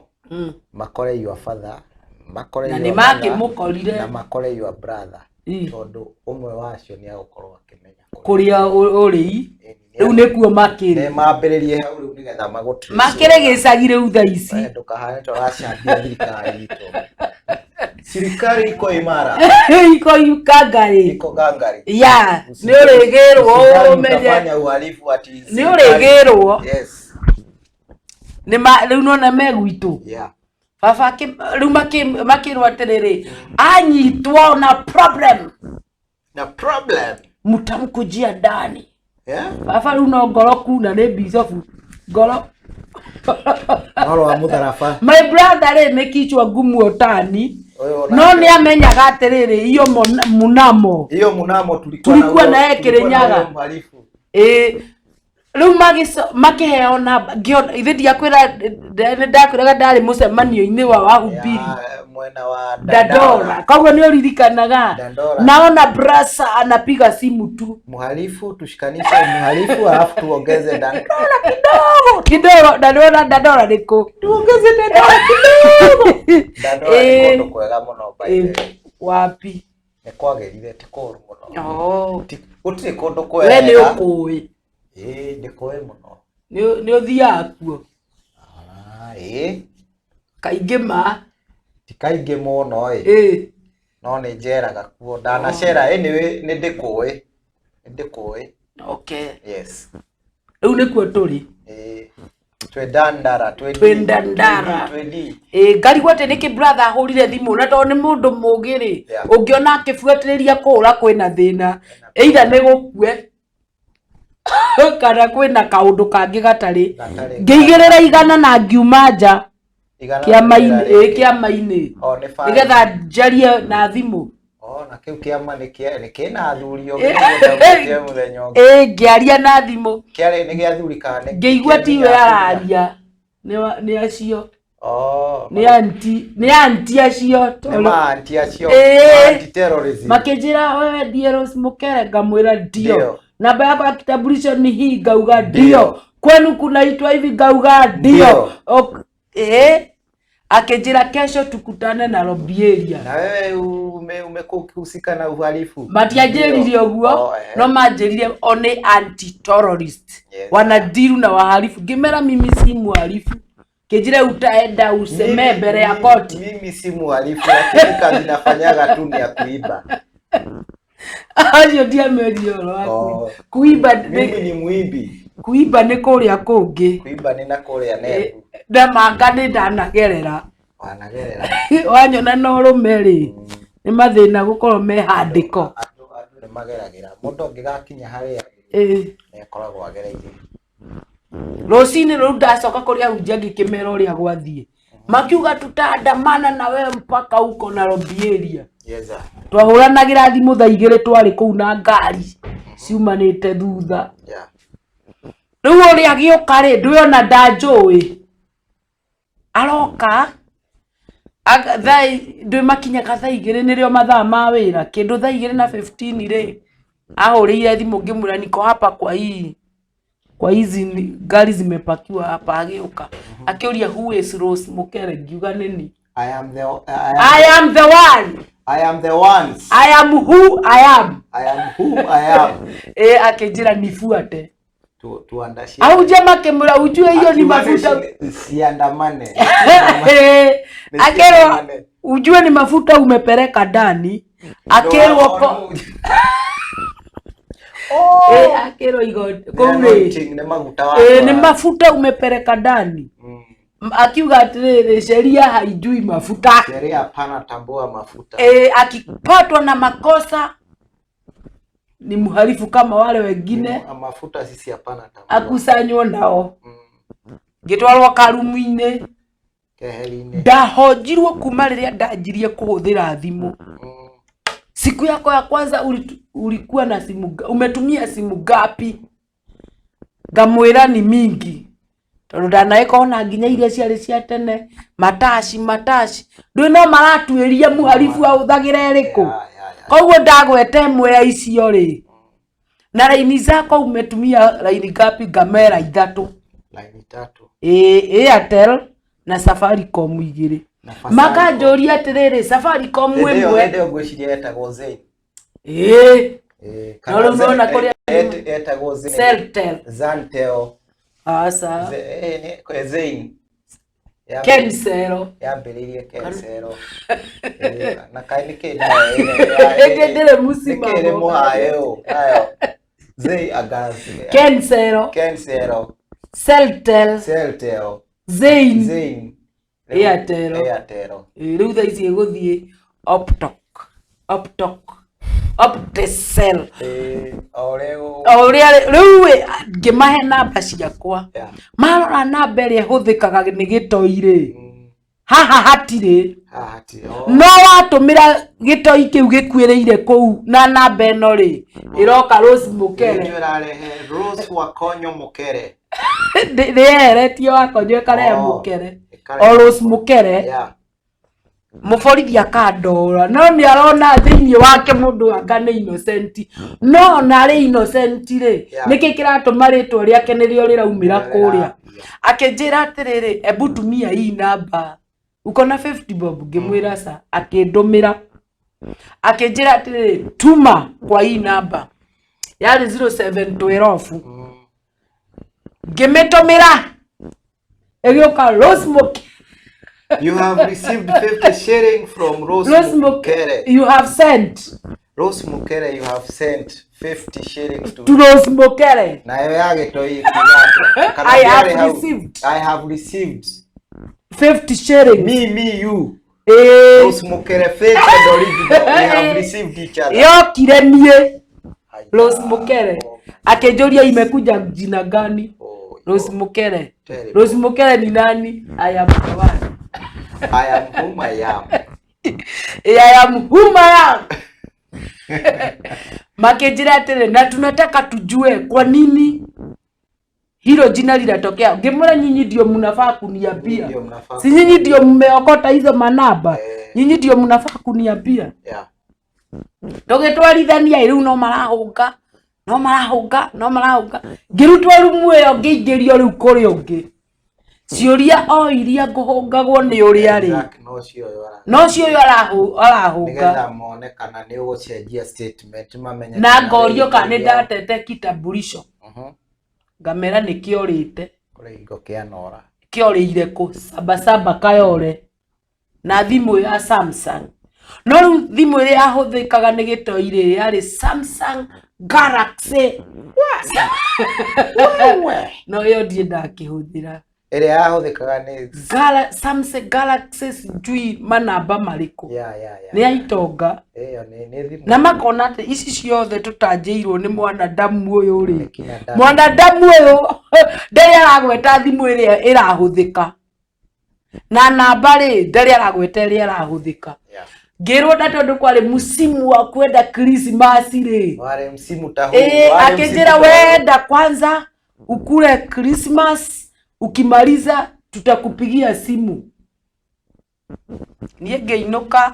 makore your father, makore Na your nĩ mother, makĩmũkorire. na makore your brother, tondũ ũmwe wacio nĩ agũkorwo akĩmenya kũrĩa ũrĩ. Rĩu nĩkuo makĩrĩ. Nĩ mambĩrĩrie hau rĩu nĩgetha magũtrace. Makĩrĩ gĩcagi rĩu thaa ici. We ndũkahane ta ũracambia thirikari itũ. Serikali iko imara. Iko ngangari. Iko gangari. Ya, nĩ ũrĩgĩrwo Usidhani ũmenye. utafanya uhalifu ati Nĩ serikali- ũrĩgĩrwo. Yes. Nĩ ma rĩu nona me gwitũ. Yeah. Baba rĩu makĩrwo atĩrĩrĩ, anyitwo na problem. Na problem. Mtamkujia ndani. Yeah. Baba rĩu no ngoro kuna nĩ bicobu. Ngoro. Ũhoro wa mũtharaba. My brother rĩ nĩ kichwa ngumu otani. Ũyũ No nĩ amenyaga atĩrĩrĩ, iyo munamo. Hiyo munamo tulikuwa Tulikuwa na na yeye huyo- tulikuwa na Kirinyaga. huyo mhalifu. Ĩĩ. Rĩu makĩheo namba, ngĩona ithe ndiakwĩra, nĩ ndakwĩraga ndarĩ mũcemanio-inĩ wa wahubiri. Ya, mwena wa Dandora. Koguo nĩ ũririkanaga. Dandora. Naona brasa anapiga simu tu. Mhalifu tushikanishe mhalifu alafu tuongeze Dandora kidogo. Kidogo na nĩwona Dandora nĩ kũ? Tuongeze Dandora kidogo. Dandora nĩ Ĩĩ. kũndũ kwega mũno by the way. Wapi? Nĩ kwagĩrire, ti kũũru mũno. Oh. Gũtirĩ kũndũ We nĩ kwega. ũkũĩ. Ĩĩ, ndĩkũĩ mũno. Nĩ ũthiaga kuo. Ah, ĩĩ. Kaingĩ ma. Ti kaingĩ mũno ĩ. Ĩĩ. No nĩ njeraga kuo. Ndanacera anyway, nĩ ndĩkũĩ. Nĩ ndĩkũĩ. Okay. Yes. Rĩu nĩkuo tũrĩ. Ĩĩ. Twĩ Dandara, twĩ Twĩ Dandara. Twĩ D. Ĩĩ, ngarigwo atĩ nĩkĩ brother ahũrire thimũ na tondũ nĩ mũndũ mũgĩ rĩ, Yeah. ũngĩona akĩbuatĩrĩria kũhũra kwĩna thĩna, either nĩ gũkue kana kwĩna kaũndũ kangĩ gatarĩ. Gatarĩ. Ngĩigĩrĩra 100 na ngiuma nja 100 kĩama-inĩ, rĩera ĩĩ rĩngĩ. kĩama-inĩ. O, nĩ fine. Nĩgetha njarie na thimũ. O, na kĩu kĩama nĩ kĩna athuri ũngĩ nĩguo mũthenya ũngĩ. Ĩĩ, ngĩaria na thimũ. Kĩarĩ nĩ gĩa athuri kana nĩ Ngĩigua kĩarĩ tiwe gĩa atumia? araria. Nĩ acio. Oh, Nĩ anti, nĩ anti acio. nĩ ma anti acio. Ĩĩ. Anti terrorism. Makĩnjĩra wewe ndiye Rose Mukere, ngamwĩra ndio. Ndio. Namba yako ya kitambulisho ni hii, ngauga ndio. Ndio. Kwenu kunaitwa hivi, ngauga ndio. Ndio. Akĩnjĩra kesho tukutane Nairobi area. Na wewe umekuwa ukihusika na uhalifu. Matianjĩrire Ndio. ũguo, Oh, eh. no manjĩrire o nĩ anti terrorist. Yes. Wanadiru na wahalifu. Ngĩmera mimi si mhalifu. Kĩnjĩre utaenda usemee mbere ya koti. Mimi si mhalifu lakini kazi nafanyaga tu ni ya kuiba. Acio ndiamerire ũhoro wa Oh. kuiba. Mimi ni muibi. Kuiba nĩ kũrĩa kũngĩ. Kuiba ni na kũrĩa nebu. Na manga nĩ ndanagerera. Wanagerera. Wanyona na ũrũme rĩ, nĩ mathĩna gũkorwo me handĩko. Andũ nĩ mageragĩra. Mũndũ angĩgakinya harĩa Ĩĩ. nĩ akoragwo agereire. Rũcinĩ rũu ndacoka kũrĩa hunjia ngĩkĩmera ũrĩa gwathiĩ. Makiuga tutaandamana na wewe mpaka huko Nairobi area. Yes, sir. Twahũranagĩra thimũ thaa 2 twarĩ kũu na ngari ciumanĩte thutha. Yeah. Rĩu ũrĩa agĩũka rĩ, ndũĩ ona ndanjũĩ. Aroka thaa ndũĩ makinyaga thaa 2 nĩrĩo mathaa ma wĩra. Kĩndũ thaa 2:15 rĩ, ahũrĩire thimũ ngĩmwĩra niko hapa kwa hii. Kwa hizi ngari zimepakiwa hapa. Agĩũka akĩũria who is Rose Mukere, ngiuga nĩ niĩ. I am the I am the one. I am the ones. I am who I am. I am who I am. Akĩnjĩra nifuate. Tuandashie. Ahunjia makĩmwĩra ujue hiyo ni mafuta. Siandamane. Akĩrwo ujue ni mafuta umepeleka ndani. Akĩrwo ko akĩrwo igoti kũu rĩ. Nĩ maguta Nĩ mafuta umepeleka ndani. Akiuga atĩrĩrĩ, sheria haijui mafuta. Sheria hapana tambua mafuta. Akipatwa na makosa ni mhalifu kama wale wengine. Mafuta sisi hapana tambua. Akusanywo nao. Ngĩtwarwo karumu-inĩ. Keheri-inĩ. Ndahonjirwo kuma rĩrĩa ndanjirie kũhũthĩra thimũ. Siku yako ya kwanza ulikuwa na simu umetumia simu ngapi? Ngamwĩra ni mingi. Tondũ ndanagĩkorwo ona nginya iria ciarĩ cia tene, mataci mataci, ndũĩ no maratuĩria mũharibu ahũthagĩra ĩrĩkũ. Ya. Koguo ndagweta ĩmwe ya icio rĩ, na raini zakwa umetumia raini ngapi? Ngamera ithatũ. Laini tatu. Ĩ, Airtel na Safaricom igĩrĩ. Na Safaricom. Makanjũria atĩrĩrĩ, Safaricom Hĩndĩ ĩyo ĩmwe hĩndĩ ĩyo ngwĩciria yetagwo Zain. ĩ Eh, No rĩu nĩwona kũrĩa etagwo Zain. Celtel, Zantel. aca, Zain. Kencell. Yambĩrĩirie Kencell. Eh, na kaĩ nĩkĩ nayo Ĩngĩ ndĩrĩ mũcima. nĩkĩ ĩrĩ mũhae ũũ nayo Zain anga Kencell, Kencell, Celtel, Celtel, Zain, Zain, Airtel. Airtel. Ĩ, rĩu thaa ici ĩgũthiĩ Optok, Optok, Optecel. Eh, o ũrĩa O ũrĩa rĩu ĩ, ngĩmahe namba ciakwa. Yeah. Marora namba ĩrĩa ĩhũthĩkaga nĩ gĩtoi rĩ, haha hatirĩ. Haha hatirĩ. Oh. No watũmĩra gĩtoi kĩu gĩkuĩrĩire kũu na namba ĩno rĩ, ĩroka Rose Mũkere. Nĩkĩo ĩrarehe Rose Wakonyo Mũkere. Rĩeheretio wakonyo ĩkarehe Oh, Mũkere. ĩkarehe O Rose Mũkere. Yeah. Mũborithi akandora no nĩ arona thĩinĩ wake mũndũ anga nĩ innocent, no ona arĩ innocent rĩ, Yeah. nĩkĩ kĩratũma rĩtwa rĩake nĩrĩo rĩraumĩra Nĩrĩo kũrĩa. rĩra- Akĩnjĩra atĩrĩrĩ, ebu tumia hii namba uko na 50 bob. Ngĩmwĩra ca. Akĩndũmĩra, akĩnjĩra atĩrĩrĩ, tuma kwa hii namba yarĩ 0712. Ngĩmĩtũmĩra, ĩgĩũka Rose Mũkere. You have received 50 shilling from Rose, Rose Mukere. Mukere, you have sent Rose Mukere, you have sent 50 shillings to to Rose Mukere. Nayo ya gĩtoi ĩkiuga atĩa? Kana I have ndĩarĩ hau? received. I have received. 50 shillings. Me, you. Ĩĩ, Rose Mukere, fake and original. We have received each other. yokire niĩ Haya. Rose Mukere akĩnjũria imekuja jina gani? Oh, Rose Mukere. Terrible. Rose Mukere ni nani? I am the one. I am whom I am. I am whom I am. Makĩnjĩra atĩrĩ, na tunataka tujue kwa nini hilo jina linatokea. Ngĩmwĩra nyinyi ndio mnafaa kuniambia. Ndio mnafaa Si nyinyi ndio mmeokota hizo manamba? Eh. Nyinyi ndio mnafaa kuniambia. Yeah. Tũgĩtwarithania rĩu no marahũnga, no marahũnga, no marahũnga. Ngĩrutwo rumu ĩyo ngĩingĩrio rĩu kũrĩ ũngĩ. Ciũria o iria ngũhũngagwo nĩ ũrĩa rĩ. Exact, no cio ũyũ No cio ũyũ arahũnga. Nĩgetha mone kana nĩ ũgũcenjia statement mamenye Na kana ngorio kana nĩ rĩngĩ- ndatete kitambulisho. Mhm. Ngamera nĩ kĩorĩte. Kũrĩ hingo kĩanora. Kĩorĩire kũ? Sabasaba Kayore. Na thimũ ya Samsung. No rĩu thimũ ĩrĩa yahũthĩkaga nĩ gĩtoi rĩ, yarĩ Samsung Galaxy. No ĩyo ndirĩ ndakĩhũthĩra. Ĩrĩa yahũthĩkaga nĩ Samsung Galaxy sijui manamba marĩkũ. Ya. Nĩ ya itonga. Ĩyo nĩ thimũ. Na makona atĩ ici ciothe tũtanjĩirwo nĩ mwanadamu ũyũ rĩ. Kina damu. Mwanadamu ũyũ ndarĩ aragweta thimũ ĩrĩa ĩrahũthĩka. Na namba rĩ, ndarĩ aragweta ĩrĩa ĩrahũthĩka. Yeah. Ngĩrwo na tondũ kwarĩ msimu wa kwenda Christmas rĩ. Warĩ msimu ta huu. Ĩĩ, warĩ akĩnjĩra msimu ta huu. wenda kwanza ukule Christmas, ukimaliza tutakupigia simu. Niĩ ngĩinũka.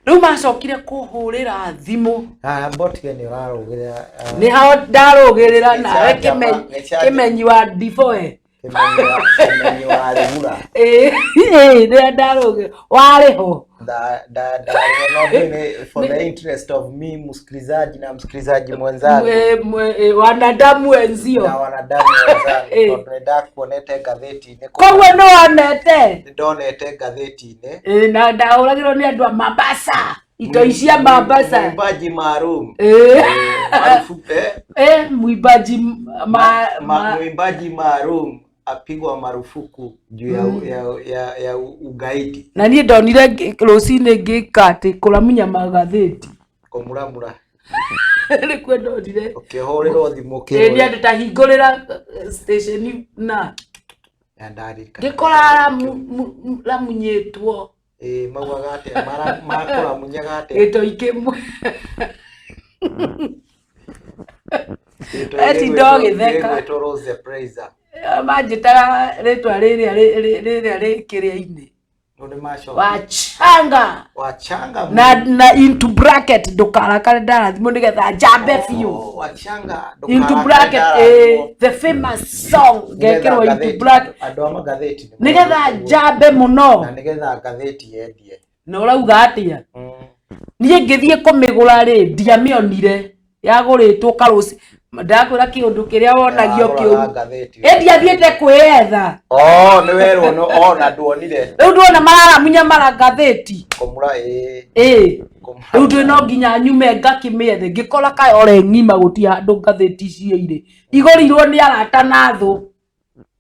Rĩu macokire kũhũrĩra thimũ. Ah, mbotige nĩ ũrarũgĩrĩra. Ah, Nĩ hao ndarũgĩrĩra nawe Gĩcanjama, gĩcanjama. kĩmenyi wa Ndiboe. Kĩmenyi wa Rĩmura. Ĩĩ, ĩĩ, rĩrĩa ndarũgĩrĩra warĩ ho. Da, da, da, no, mimi, for the interest of me msikilizaji na msikilizaji mwenzangu Wanadamu wenzio. na wanadamu wenzangu Eh. tondũ nĩ ndakuonete ngathĩti-inĩ Koguo nĩ wonete. nĩ ndonete ngathĩti-inĩ. Ĩĩ, na ndahũragĩrwo nĩ andũ a Mombasa. Itoi cia Mombasa. Mwimbaji maalum. Ĩĩ. Marufuku, eh, Eh, mwimbaji mwimbaji maalum apigwa marufuku juu ya ugaidi. Na niĩ ndonire rũcinĩ ngĩka atĩ kũramunya magathĩti. Kũmuramura. Nĩkuo ndonire. Ũkĩhũrĩrwo thimũ Ĩĩ, nĩ kĩhũre. andũ tahingũrĩra station na Na ndaririkana. ngĩkora ramunyĩtwo. Ĩĩ, maugaga atĩa? Makũramunyaga atĩa? Gĩtoi kĩmwe. Gĩtoi Eti ndogĩtheka. gĩgwĩtwo Rose the Praiser. Manjĩtaga rĩtwa rĩrĩa rĩrĩa rĩ kĩrĩa-inĩ. Rĩu nĩ macoka. Wachanga. Wachanga. Na into bracket ndũkarakare ndarathimwo nĩgetha njambe biũ. Oh, wachanga. Into ndũkarakare bracket ndarathimwo. the famous song Nĩgetha ngekĩrwo into ngathĩti- bracket andũ a magathĩti nĩ nĩgetha maũĩ njambe mũno. na nĩgetha ngathĩti yendie. Na ũrauga atĩa? Niĩ ngĩthiĩ kũmĩgũra rĩ, ndiamĩonire, yagũrĩtwo karũci ndakwĩra kĩũndũ kĩrĩa wonagio Wagũraga kĩũru. ngathĩti. Ĩ ndiathiĩte kwĩyetha. Oh, nĩ werwo no oh, na nduonire. Rĩu ndwona mararamunya maraгаthĩti. Kũmũra ĩĩ. Ĩ Kũmũra. rĩu ndĩ no nginya nyume ngakĩmĩethe, ngĩkora kayore ng'ima gũtirĩ handũ ngathĩti icio irĩ, igũrirwo nĩ arata na thũ.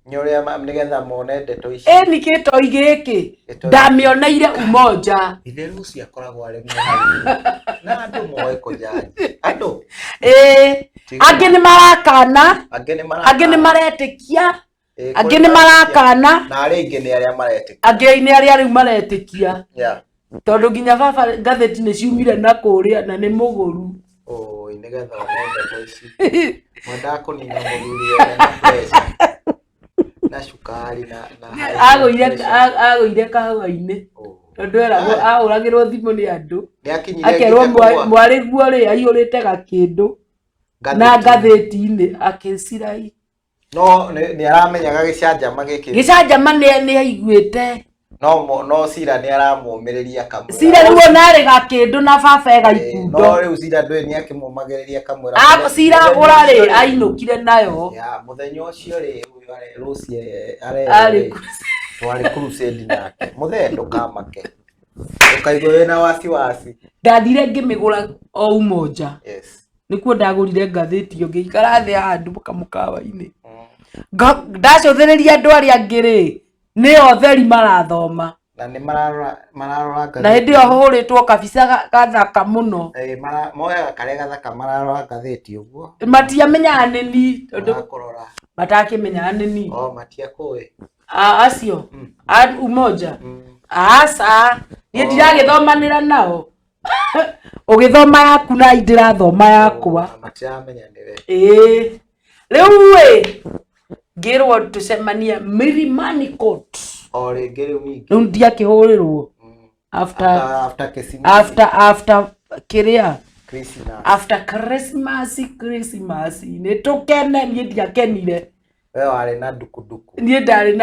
Nĩ ũrĩa nĩgetha mone ndeto ici. Ĩ nĩ gĩtoi gĩkĩ Gĩtoi. ndamĩoneire Umoja. Ithe Lucy akoragwo arĩ mũhari. Na andũ moĩ kũjanji. Andũ. Ĩ Tiga. angĩ nĩ marakana, Angĩ nĩ marakana. angĩ nĩ maretĩkia, Ĩ, angĩ kũrĩ nĩ marakana, Na arĩa aingĩ nĩ arĩa maretĩkia. angĩ nĩ arĩa rĩu maretĩkia. Yeah. Tondũ nginya baba ngathĩti nĩ ciumire na kũrĩa na nĩ mũgũru. Oi, nĩgetha one ndeto ici. Mwendaga kũnina mũthuri wene na pressure. Na cukari na high Agũire pressure. agũire kahũa-inĩ. Oh. Tondũ eragwo ahũragĩrwo thimũ nĩ andũ. Nĩ akinyire Akerwo nginya kũgũa mwarĩguo rĩ aihũrĩte gakĩndũ na ngathĩti-inĩ. ngathĩti-inĩ akĩcirai. No nĩ aramenyaga gĩcanjama gĩkĩ. Gĩcanjama nĩ aiguĩte. No no Cira nĩ aramũmĩrĩria kamwĩra. Cira rĩu ona arĩ gakĩndũ na baba ega No ikundo. rĩu Cira ndũĩ nĩ akĩmũmagĩrĩria kamwĩra. Cira agũra rĩ ainũkire nayo. Ya mũthenya ũcio rĩ ũyũ arĩ Lucy Arĩ arĩ twarĩ crusade nake. Mũthee ndũkamake. Ndũkaigue wĩna wasiwasi. Ndathire ngĩmĩgũra o Umoja. Yes. Nĩkuo ndagũrire ngathĩti ĩyo ngĩikara thĩ handũ kamũkawa-inĩ. Ndacũthĩrĩria andũ arĩa angĩ rĩ, nĩ otheri marathoma. Na nĩ mararora mararora ngathĩti. Na hĩndĩ ĩyo hũrĩtwo kabica gathaka mũno. Eh, moyaga karĩa gathaka mararora ngathĩti ũguo. Matiamenyaga nĩ niĩ tondũ Marakũrora. matakĩmenyaga nĩ niĩ. Oh, matiakũĩ. Acio a Umoja. Aca, niĩ ndiragĩthomanĩra nao. Ũgĩthoma yaku na ndĩrathoma yakwa. Matiramenya nĩwe. Ĩĩ. Rĩu ĩ ngĩrwo tũcemanie Milimani Court. O rĩngĩ rĩu ningĩ. Rĩu ndiakĩhũrĩrwo after After Kĩsimũ. after after kĩrĩa Christmas. after Christmas Christmas nĩ tũkene niĩ ndiakenire. We warĩ na ndukunduku. Niĩ ndarĩ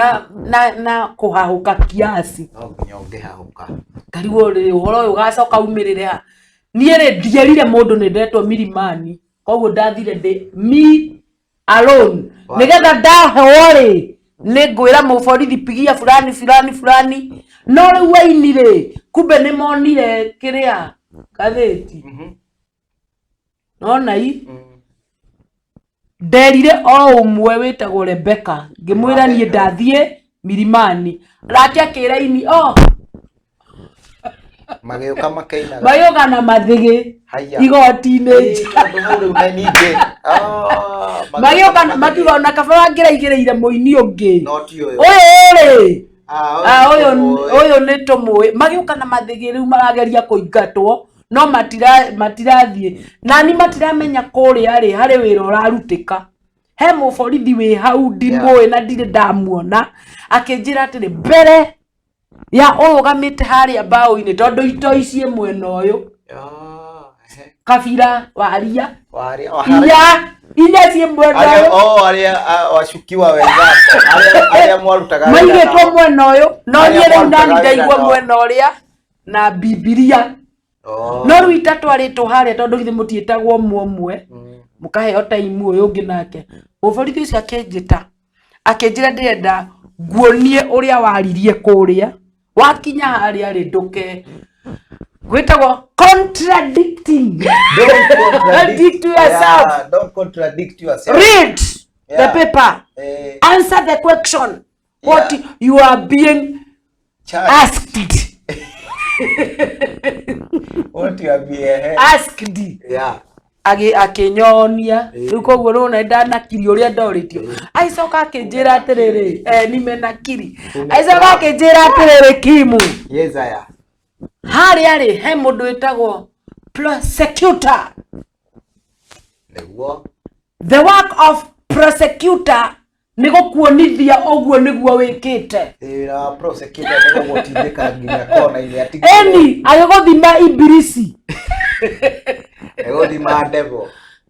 na kũhahũka kiasi. No nginya ũngĩhahũka. Ngarigwo rĩ ũhoro ũyũ ũgacoka umĩrĩre ha. Niĩ rĩ ndierire mũndũ nĩ ndetwo Milimani koguo ndathire ndĩ me alone nĩgetha ndaheo rĩ nĩ ngwĩra mũborithi pigia fulani fulani fulani. No rĩu aini rĩ kumbe nĩ monire kĩrĩa ngathĩti. Nona i nderire o ũmwe wĩtagwo Rebecca ngĩmwĩra niĩ ndathiĩ Milimani nake akĩra ini oh Magĩũka makĩinaga. magĩũka na mathĩgĩ Haiya. igoti-inĩ. Ĩĩ, tondũ hau rĩu nĩ ningĩ. Ah, Magĩũka makiuga ona kaba wangĩraigĩrĩire mũini ũngĩ. No ti ũyũ. Ũyũ rĩ Ah, ũyũ ũyũ. ũyũ nĩ tũmũĩ. Magĩũka na mathĩgĩ rĩu marageria kũingatwo no matirathiĩ. Nani matiramenya kũrĩa rĩ harĩ wĩra ũrarutĩka. He mũborithi wĩ hau ndimũĩ na ndirĩ ndamuona akĩnjĩra atĩrĩ mbere ya ũrũgamĩte harĩa mbaũ-inĩ tondũ itoi ciĩ mwena ũyũ. Kabira waria. Waria. Inya ciĩ mwena ũyũ. Oh, arĩa washukiwa wenzako. Arĩa mwarutaga wĩra Maigĩtwo nao. mwena ũyũ no Arĩa niĩ rĩu mwarutaga nani wĩra ndaigua nao. mwena ũrĩa na Bibilia. Oh. No rĩu itatwarĩtwo harĩa tondũ githĩ mũtiĩtagwo ũmwe ũmwe mũkaheo time ũyũ ũngĩ nake. Mũborithi ũcio akĩnjĩta akĩnjĩra ndĩrenda nguonie ũrĩa waririe kũrĩa wakinya harĩa rĩ ndũke gwĩtagwo contradicting. Don't contradict Contradict yourself. Yeah, don't contradict yourself. Read the Yeah. paper. Answer the question. What you are being Charged. asked. What you are being Asked. Yeah. Akĩnyonia rĩu koguo rĩu ona ndanakiri ũrĩa ndorĩtio agĩcoka akĩnjĩra atĩrĩrĩ nimenakiri agĩcoka akĩnjĩra atĩrĩrĩ Kimu Yes, I am. harĩa rĩ he mũndũ wĩtagwo prosecutor. Nĩguo. The work of prosecutor Nĩ gũkuonithia ũguo nĩguo wĩkĩte. Wĩra wa prosecutor nĩ gũgũtindĩka nginya kona-inĩ atigĩrĩre Eni agĩgũthima imbirisi. Nĩgũthima devil.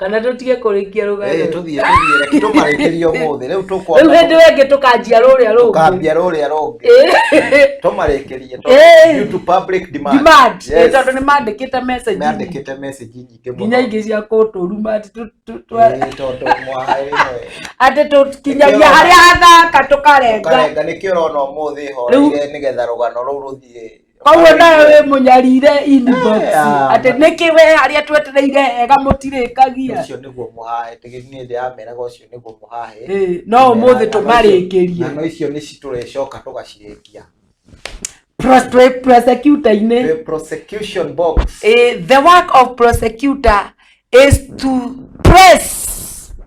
Kana tũtige kũrĩkia rũgano. Ĩĩ, tũthiĩ reke tũmarĩkĩrie ũmũthĩ rĩu Rĩu tũkwamba hĩndĩ ĩyo ĩngĩ tũkanjia rũrĩa rũngĩ. tũkambia rũrĩa rũngĩ. Ĩĩ. Tũmarĩkĩrie Ĩĩ. due to public demand. Demand. Ĩĩ, Yes. tondũ nĩ mandĩkĩte message Meandĩkĩte message nyingĩ mũno. nginya ingĩ cia kũtũruma atĩ Ĩĩ, tondũ mwahaĩ rĩmwe atĩ tũkinyagia harĩa hathaka tũkarenga. Ũkarenga nĩkĩo ũrona ũmũthĩ horeire nĩgetha rũgano rũu rũthiĩ. Koguo nawe wĩ mũnyarire inbox Yeah. atĩ nĩkĩ we harĩa twetereire hega mũtirĩkagia. Ũcio nĩguo mũhahe niĩ ndĩrameraga ũcio nĩguo mũhahe. Ĩĩ, no ũmũthĩ tũmarĩkĩrie. Ng'ano icio nĩ tũrĩcoka tũgacirĩkia. Prosecutor-inĩ. The prosecution box. The work of prosecutor is to press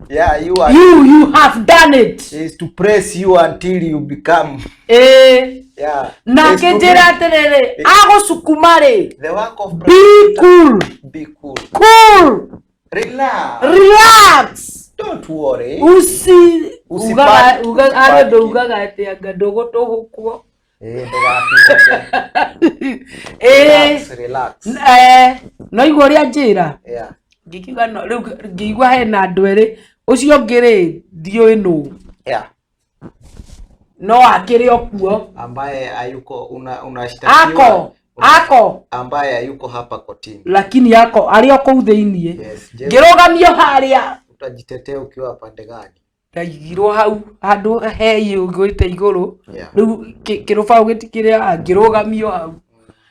Yeah, you are you have done it. is to press you until you become yeah. Na Is to akĩnjĩra atĩrĩrĩ, agũcukuma rĩ, the work of be cool, be cool. cool, Relax. relax. Don't worry. Usi ugaga Usipani- ugaga arĩ ũndũ usipaniki. ugaga atĩ anga ndũgũtũhũkwo. Eh, ndũgatuthũke. Ĩĩ, Relax, relax. no igua ũrĩa njĩra. Yeah. Ngĩkiuga no rĩu ngĩigua hena andũ erĩ, ũcio ũngĩ rĩ ndiũĩ nũ. Yeah. No akĩrĩ o kuo. Ambaye hayuko una unashtakiwa Ako ako ambaye hayuko hapa kotini. lakini ako arĩ o kũu thĩiniĩ. Yes. Je, Ngĩrũgamio harĩa utajitetea ukiwa pande gani? ndaigirwo hau handũ he igũĩte igũrũ. Yeah. Rĩu kĩrũbaũ gĩtikĩrĩ ngĩrũgamio hau.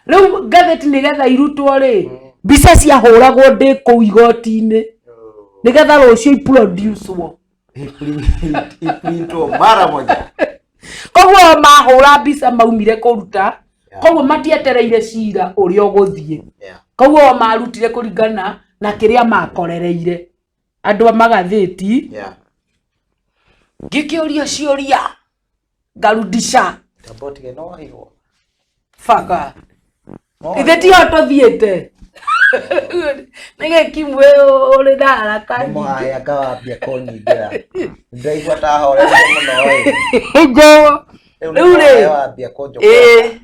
Rĩu ngathĩti nĩgetha irutwo rĩ, mbica ciahũragwo ndĩ kũu igoti-inĩ nĩgetha rũciũ iproducwo. Iprintwo mara moja. Koguo mahũra mbica maumire kũruta, Yeah. koguo matietereire cira ũrĩa ũgũthiĩ. Yeah. Koguo marutire kũringana na kĩrĩa makorereire andũ a magathĩti. Yeah. Ngĩkĩũrio ciũria ngarudisha Tabotige no wahirwo. baka No ithe tiho tũthiĩte nĩgĩ kimwe ũrĩ na haraka Nĩ nyingĩ. mũhahe akawambia kũnyingĩra. Ndĩraigua ta horeire mũno ĩ. Ngo- Rĩu nĩ Rĩu rĩ, mũhahe wambia kũnjokera. ĩĩ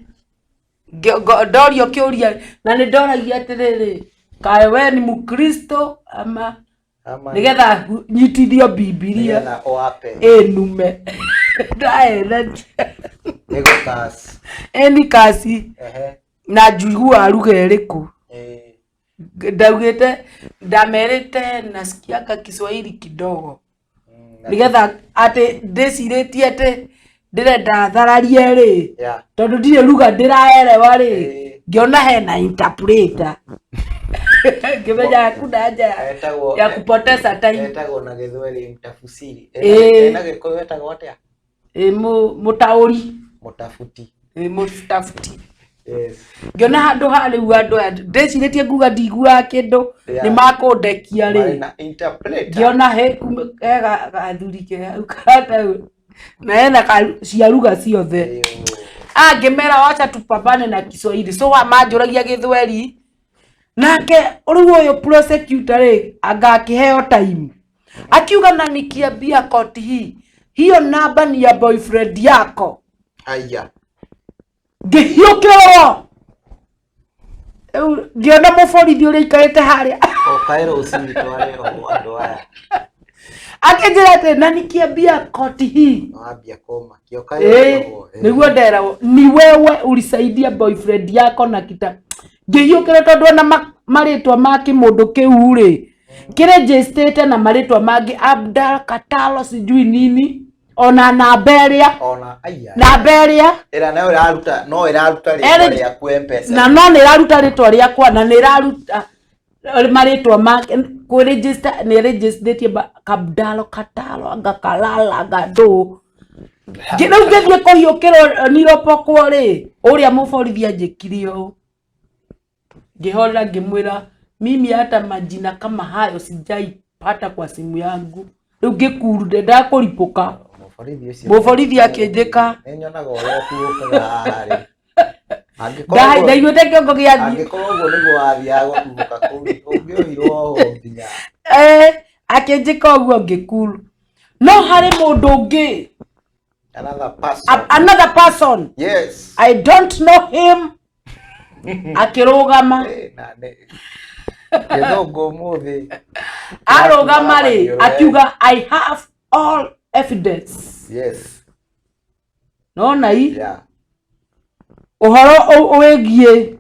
ndorio kĩũria na nĩ ndoragia atĩrĩrĩ, kaĩ we ni mkristo ama Ama nĩgetha nyitithio Bibilia nĩgetha ũape. ĩnume ndaenete Nĩgũkas. ĩni kasi Ehe. na njiguaga lugha ĩrĩkũ. Ĩĩ. Ndaugĩte ndamerĩte nasikiaga Kiswahili kidogo nĩgetha atĩ ndĩcirĩtie atĩ ndĩrenda thararie rĩ, Yeah. tondũ ndirĩ lugha ndĩraerewa rĩ, Ĩĩ. ngĩona hena interpreter ngĩmenya hakuna haja Etagwo ya kupoteza time. etagwo na Gĩthweri mtafusiri. Ĩĩ. Na Gĩkũyũ etagwo atĩa? Ĩ, mũtaũri. Mũtabuti. Ĩ, mũtabuti. Yes. Ngĩona handũ ha rĩu andũ aya ndĩcirĩtie nguga ndiguaga kĩndũ Yeah. nĩ makũndekia Marĩ rĩ, na interpreter. ngĩona he he gathuri ke hau karataũ na hena cia lugha ciothe. Ĩyo. Angĩmera wacha tupambane na Kiswahili, so manjũragia Gĩthweri nake rĩu ũyũ prosecutor rĩ anga akĩheo time akiuga na nikiambia koti hii hiyo namba ni ya boyfriend yako. Aya. Ngĩhiũkĩrwo rĩu ngĩona mũborithi ũrĩa aikarĩte harĩa Ũkae rũcinĩ tware oho andũ aya. akĩnjĩra atĩ na nikiambia koti hii Wambia kũmakia. Ũkae Eh, oho. nĩguo nderagwo ni wewe ulisaidia boyfriend yako na kita. Ngĩhiũkĩra tondũ ona marĩtwa ma kĩmũndũ kĩu rĩ kĩrĩnjĩstĩte na marĩtwa mangĩ Abdal Katalo sijui nini ona namba ĩrĩa Ona aya. namba ĩrĩa Ĩra nayo ĩraruta no ĩraruta rĩtwa Eri- rĩaku M-Pesa. na no nĩ ĩraruta rĩtwa rĩakwa na nĩ ĩraruta marĩtwa make kwĩregister nĩ ĩrĩgistĩtie Abdalo Katalo anga Kalala anga ndũ. Rĩu ngĩthiĩ kũhiũkĩrwo niropokwo rĩ, ũrĩa mũborithi anjĩkire ũũ, ngĩhorera ngĩmwĩra mimi hata majina kama hayo sijaipata kwa simu yangu. Rĩu ngĩkuru ndendaga kũripũka. Mũborithi ũcio. Mũborithi akĩnjĩka. Nĩnyonaga ũrĩa ũtuũkaga haha rĩ. Angĩkorwo Ndaiguĩte kĩongo gĩathiĩ. angĩkorwo ũguo nĩguo wathiaga gũtuũka kũu ũngĩohirwo oho nginya. Akĩnjĩka ũguo ngĩkuru. No harĩ mũndũ ũngĩ, Another person. Another person. Yes. I don't know him, akĩrũgama. Eh, na nĩ gĩthũngũ ũmũthĩ. Arũgama rĩ, akiuga, "I have all evidence." Nona i ũhoro wĩgiĩ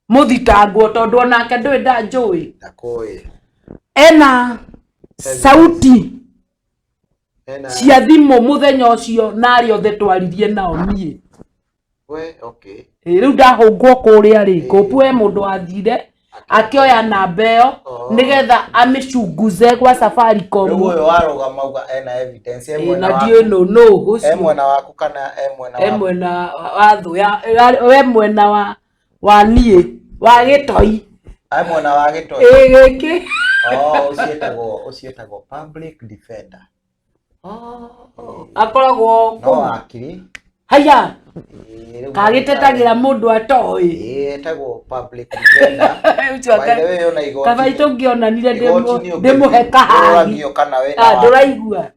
mũthitangwo, tondũ onake ndũĩ ndanjũĩ. Ndakũĩ. Ena sauti Ena cia thimũ mũthenya ũcio na arĩa othe twaririe nao niĩ. We, okay. Ĩ, rĩu ndahũngwo kũrĩa rĩ, ngũpu he mũndũ wathire akĩoya namba ĩyo nĩgetha amĩcunguze gwa Safaricom. Rĩu ũyũ warũgama auga ena evidence e Ĩ, mwena na waku. ndiũĩ nũ nũ E ũcio. mwena waku kana e mwena E waku? Mwena wa thũ ya we, mwena wa niĩ wa gĩtoi. E mwena wa gĩtoi. Ĩ, gĩkĩ. Oh, ũcio etagwo public defender. Akoragwo No kũu. wakiri. Haya. Ĩ, rĩu Kagĩtetagĩra mũndũ atoĩ. Ĩ, etagwo public defender. Ũcio By the way, ona igoti. Kaba itũngĩonanire Igoti-inĩ ndĩmũhe kahagi. ũragio kana wĩna Ah, wa ndũraigua.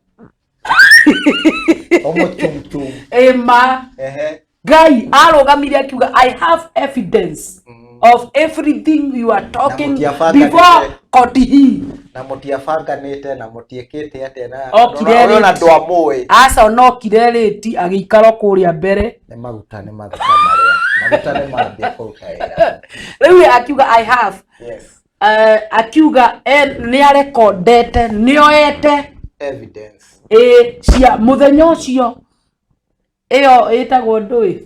ũmũchumchum. Ĩma. Ehe. Ngai arũgamire akiuga, "I have evidence of everything you are talking Mũtiabanganĩte. before court hii." Na mũtiabanganĩte na mũtiĩkĩte atĩa na Okire Ũrona rĩti. ndwamũĩ. Aca, onokire rĩti agĩikara kũrĩa mbere. Nĩ maguta, nĩ maguta marĩa maguta nĩ mambia kũruta wĩra. Rĩu akiuga, "I have," akiuga nĩ arekondete, nĩoete Evidence. Ĩ, cia mũthenya ũcio ĩyo ĩtagwo ndũĩ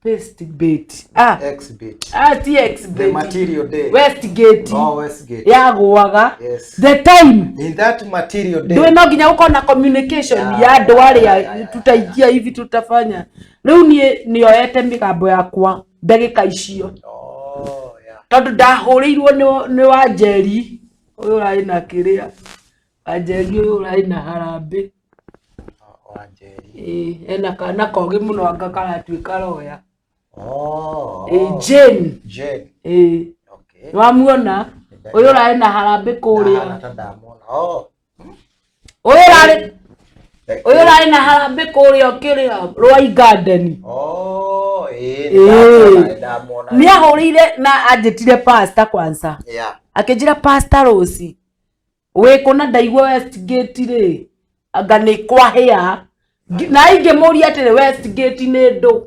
Westgate, ah. Exhibit. Ah, ti The Exhibit. material day. Westgate. Oh, Westgate. Yagũaga. Yes. The time. In that material day. Ndũĩ no nginya gũkorwo na communication Yeah, ya andũ yeah, arĩa yeah. tutaingia hivi tutafanya. Rĩu niĩ nĩoete mĩgambo yakwa ndagĩka icio, Oh, yeah. tondũ ndahũrĩirwo nĩ Wanjeri ũyũ ũrarĩ na kĩrĩa, Wanjeri ũyũ ũrarĩ na harambĩ. Oh, Wanjeri. Ĩ, ena kana kogĩ mũno, anga karatuĩka roya. Oh. Ĩ, Jane. Jane. Ĩ. Okay. Nĩwamuona ũyũ ũrarĩ na harambĩ kũrĩa? Ndahana ta ndamuona. Oh. Ũyũ ũrarĩ, ũyũ ũrarĩ na harambĩ kũrĩa kĩrĩa Rwai Garden. Oh, ĩ, Ĩ. ndamuona. Nĩ ahũrĩire na anjĩtire pastor kwanza. Akĩnjĩra, "Pastor Rose, wĩ kũ?" Na ndaigua Westgate rĩ, anga nĩ kwahĩa. Na ingĩmũria atĩrĩ, Westgate nĩ ndũ?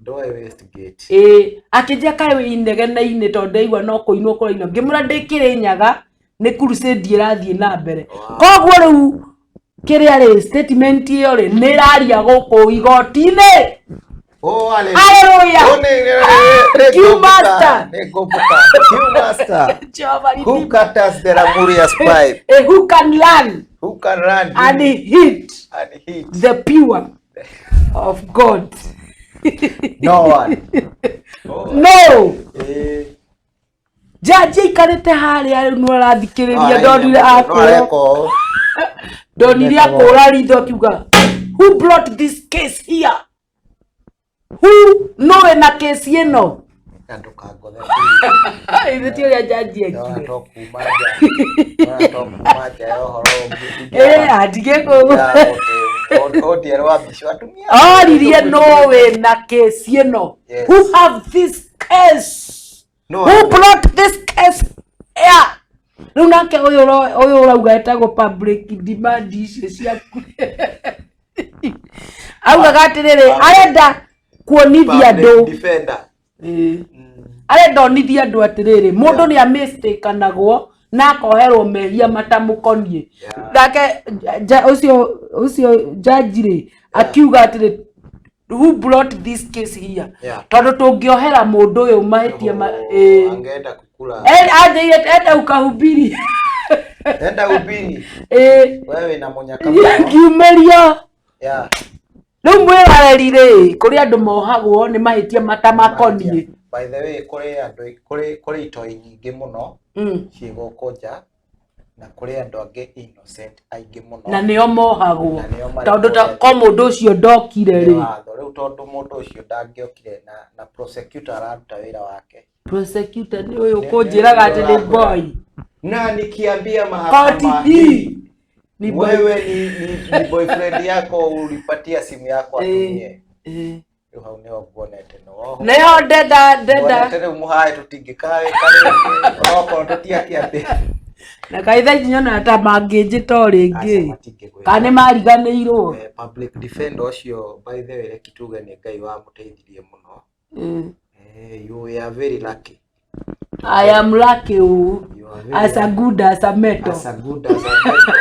Ndoe Westgate. Ĩ, akĩnjĩra, "Kaĩ wĩ inegene-inĩ?" Tondũ ndaigua no kũinwo kũrainwo. Ngĩmwĩra ndĩ Kĩrĩnyaga, nĩ crusade ĩrathiĩ na mbere. Koguo rĩu kĩrĩa rĩ, statement ĩyo rĩ, nĩ ĩraria gũkũ igoti-inĩ. Oh, hallelujah. Hallelujah. Oh, nĩ Q ngũmbuka, master. nĩ ngũmbuka. Q master. Jehovah Who Redeemer. cut us the Lamurias pipe? Eh, who can learn Who can run and hit and hit the pure of God? No one. No. Eh, Jaji aikarĩte harĩa rĩu nĩ arathikĩrĩria. no Ndonire no akũra areka ũũ. Ndonire akũra ritho akiuga, "Who brought this case here? Who no wĩna kesi ĩno?" Na ndũkangothe. Ithe ti ũrĩa jaji Ndona ekire. to kuma nja. Ndona to kuma nja ya ũhoro ũngĩ. Ĩ, andige kũu. Ũndierwo mbica atumia. Oririe no wĩna kesi ĩno. Yes. Who have this case? No Who brought this case here? Rĩu nake ũyũ ũyũ ũrauga etagwo public demand icio ciaku, augaga atĩrĩrĩ, arenda kuonithia Public andũ. defender. Ĩĩ. Arenda onithia andũ atĩrĩrĩ, mũndũ nĩ amistakanagwo na akoherwo mehia matamũkoniĩ. Nake ũcio jaji rĩ, akiuga atĩrĩ, "Who brought this case here?" Tondũ tũngĩohera mũndũ ũyũ mahĩtia ma Oh, ĩĩ. angeenda kukula. Anjĩire enda ukahubiri. Enda ubiri. Ĩĩ. Wewe na munyaka mũno. Ngiumĩrio. Rĩu mwĩroreri rĩ, kũrĩ andũ mohagwo nĩ mahĩtia matamakoniĩ. By the way, kũrĩ andũ, kũrĩ itoi nyingĩ mũno ciĩ gũkũ nja na kũrĩ andũ angĩ innocent aingĩ mũno. Na nĩo mohagwo. Na nĩo marĩ Tondũ kũrĩa. ko mũndũ ũcio ndokire Nĩ rĩ. watho rĩu, tondũ mũndũ ũcio ndangĩokire na prosecutor araruta wĩra wake. Prosecutor nĩ ũyũ kũnjĩraga atĩ nĩ boy. Na nikiambia mahakama Koti hii. Ni Wewe ni boyfriend yako ulipatia simu yako Eh. atumie. Eh. Rĩu hau nĩho nguonete nĩwoho. Nĩho ndenda ndenda Nguonete rĩu mũhae tũtingĩkaĩka rĩngĩ onokorwo tũtiakĩambĩ. Na kaitha ici nyonaga ta mangĩnjĩta o rĩngĩ Aca matingĩkwĩta. kana nĩ mariganĩirwo. Eh, public defender ũcio by the way reke tuge nĩ Ngai wamũteithirie mũno. Eh, you are very lucky. I am lucky o You are very as a good as a metal. As a good as a metal.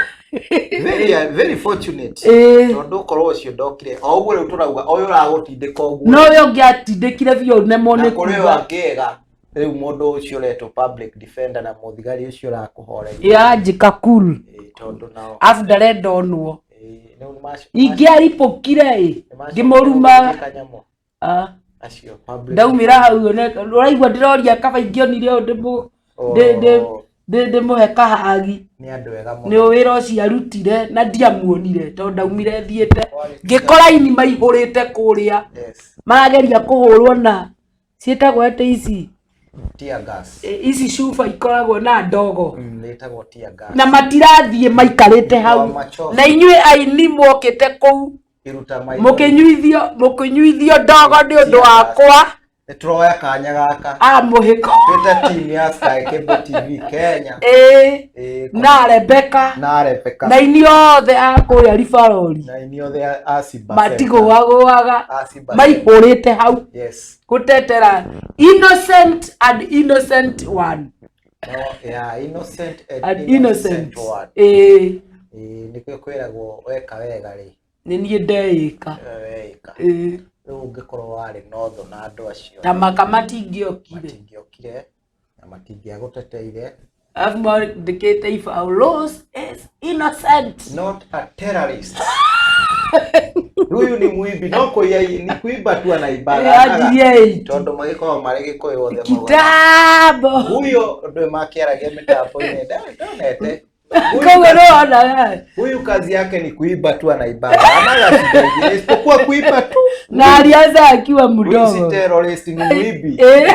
Very, very fortunate. Eh. Tondũ ũkorwo ũcio ndokire o ũguo rĩu tũrauga ũyũ ũragũtindĩka ũguo. No ũyũ ũngĩ atindĩkire biũ nemwo na nĩ kũrĩ ũyũ kuga angĩ ega rĩu mũndũ ũcio ũretwo public defender na mũthigari ũcio ũrakũhoreria ĩranjĩka cool Eh, tondũ nao abu ndarenda onwo eh, rĩu nĩmac- ingĩaripũkire ĩ nĩmacokire ngĩmũruma gũtuĩka nyamũ Ah, acio public ndaumĩra hau ũraigua ndĩroria kaba ingĩonire ũyũ Oh. ndĩmũhe kahagi nĩ andũ ega nĩ mũno wĩra ũcio arutire na ndiamuonire tondũ ndaumire thiĩte ngĩkora ini maihũrĩte kũrĩa yes marageria kũhũrwo na ciĩtagwo atĩ ici tear gas ici cuba ikoragwo na ndogo rĩtagwo tear gas na matirathiĩ maikarĩte hau Machozi. na inyuĩ aini mwokĩte kũu iruta maitho mũkĩnyuithio ndogo nĩ ũndũ wakwa nĩ tũroya kanya gaka a mũhĩko twĩte team ya Sky Cable TV Kenya ĩĩ Eh, na Rebecca na Rebecca na ini othe a kũrĩa ribarori na ini othe a Simba Center. matigũagũaga A Simba Center. maihũrĩte hau yes gũtetera innocent and innocent one no, yeah, innocent and, and innocent innocent one ĩĩ Ĩĩ, nĩkĩo kwĩragwo weka wega rĩ nĩ niĩ ndeĩka weika ĩĩ rĩu ũngĩkorwo warĩ na ũthũ na andũ acio ta maka matingĩokire matingĩokire na matingĩagũteteire arabu mandĩkĩte ibaũ Rose is innocent not a terrorist huyu ni mwibi no kũiya ni kuiba tu anaibaga yanjirie ĩiti tondũ magĩkoragwo marĩ gĩkũyũ othe maugaga kitambo huyo ndwe makĩaragia mĩtambo-inĩ ndonete koguo nĩwona huyu kazi yake ni kuiba tu anaibaga anaga shida ingine isipokuwa kuiba tu na alianza akiwa huyu si mdogo terrorist ni mwibi Ĩĩ.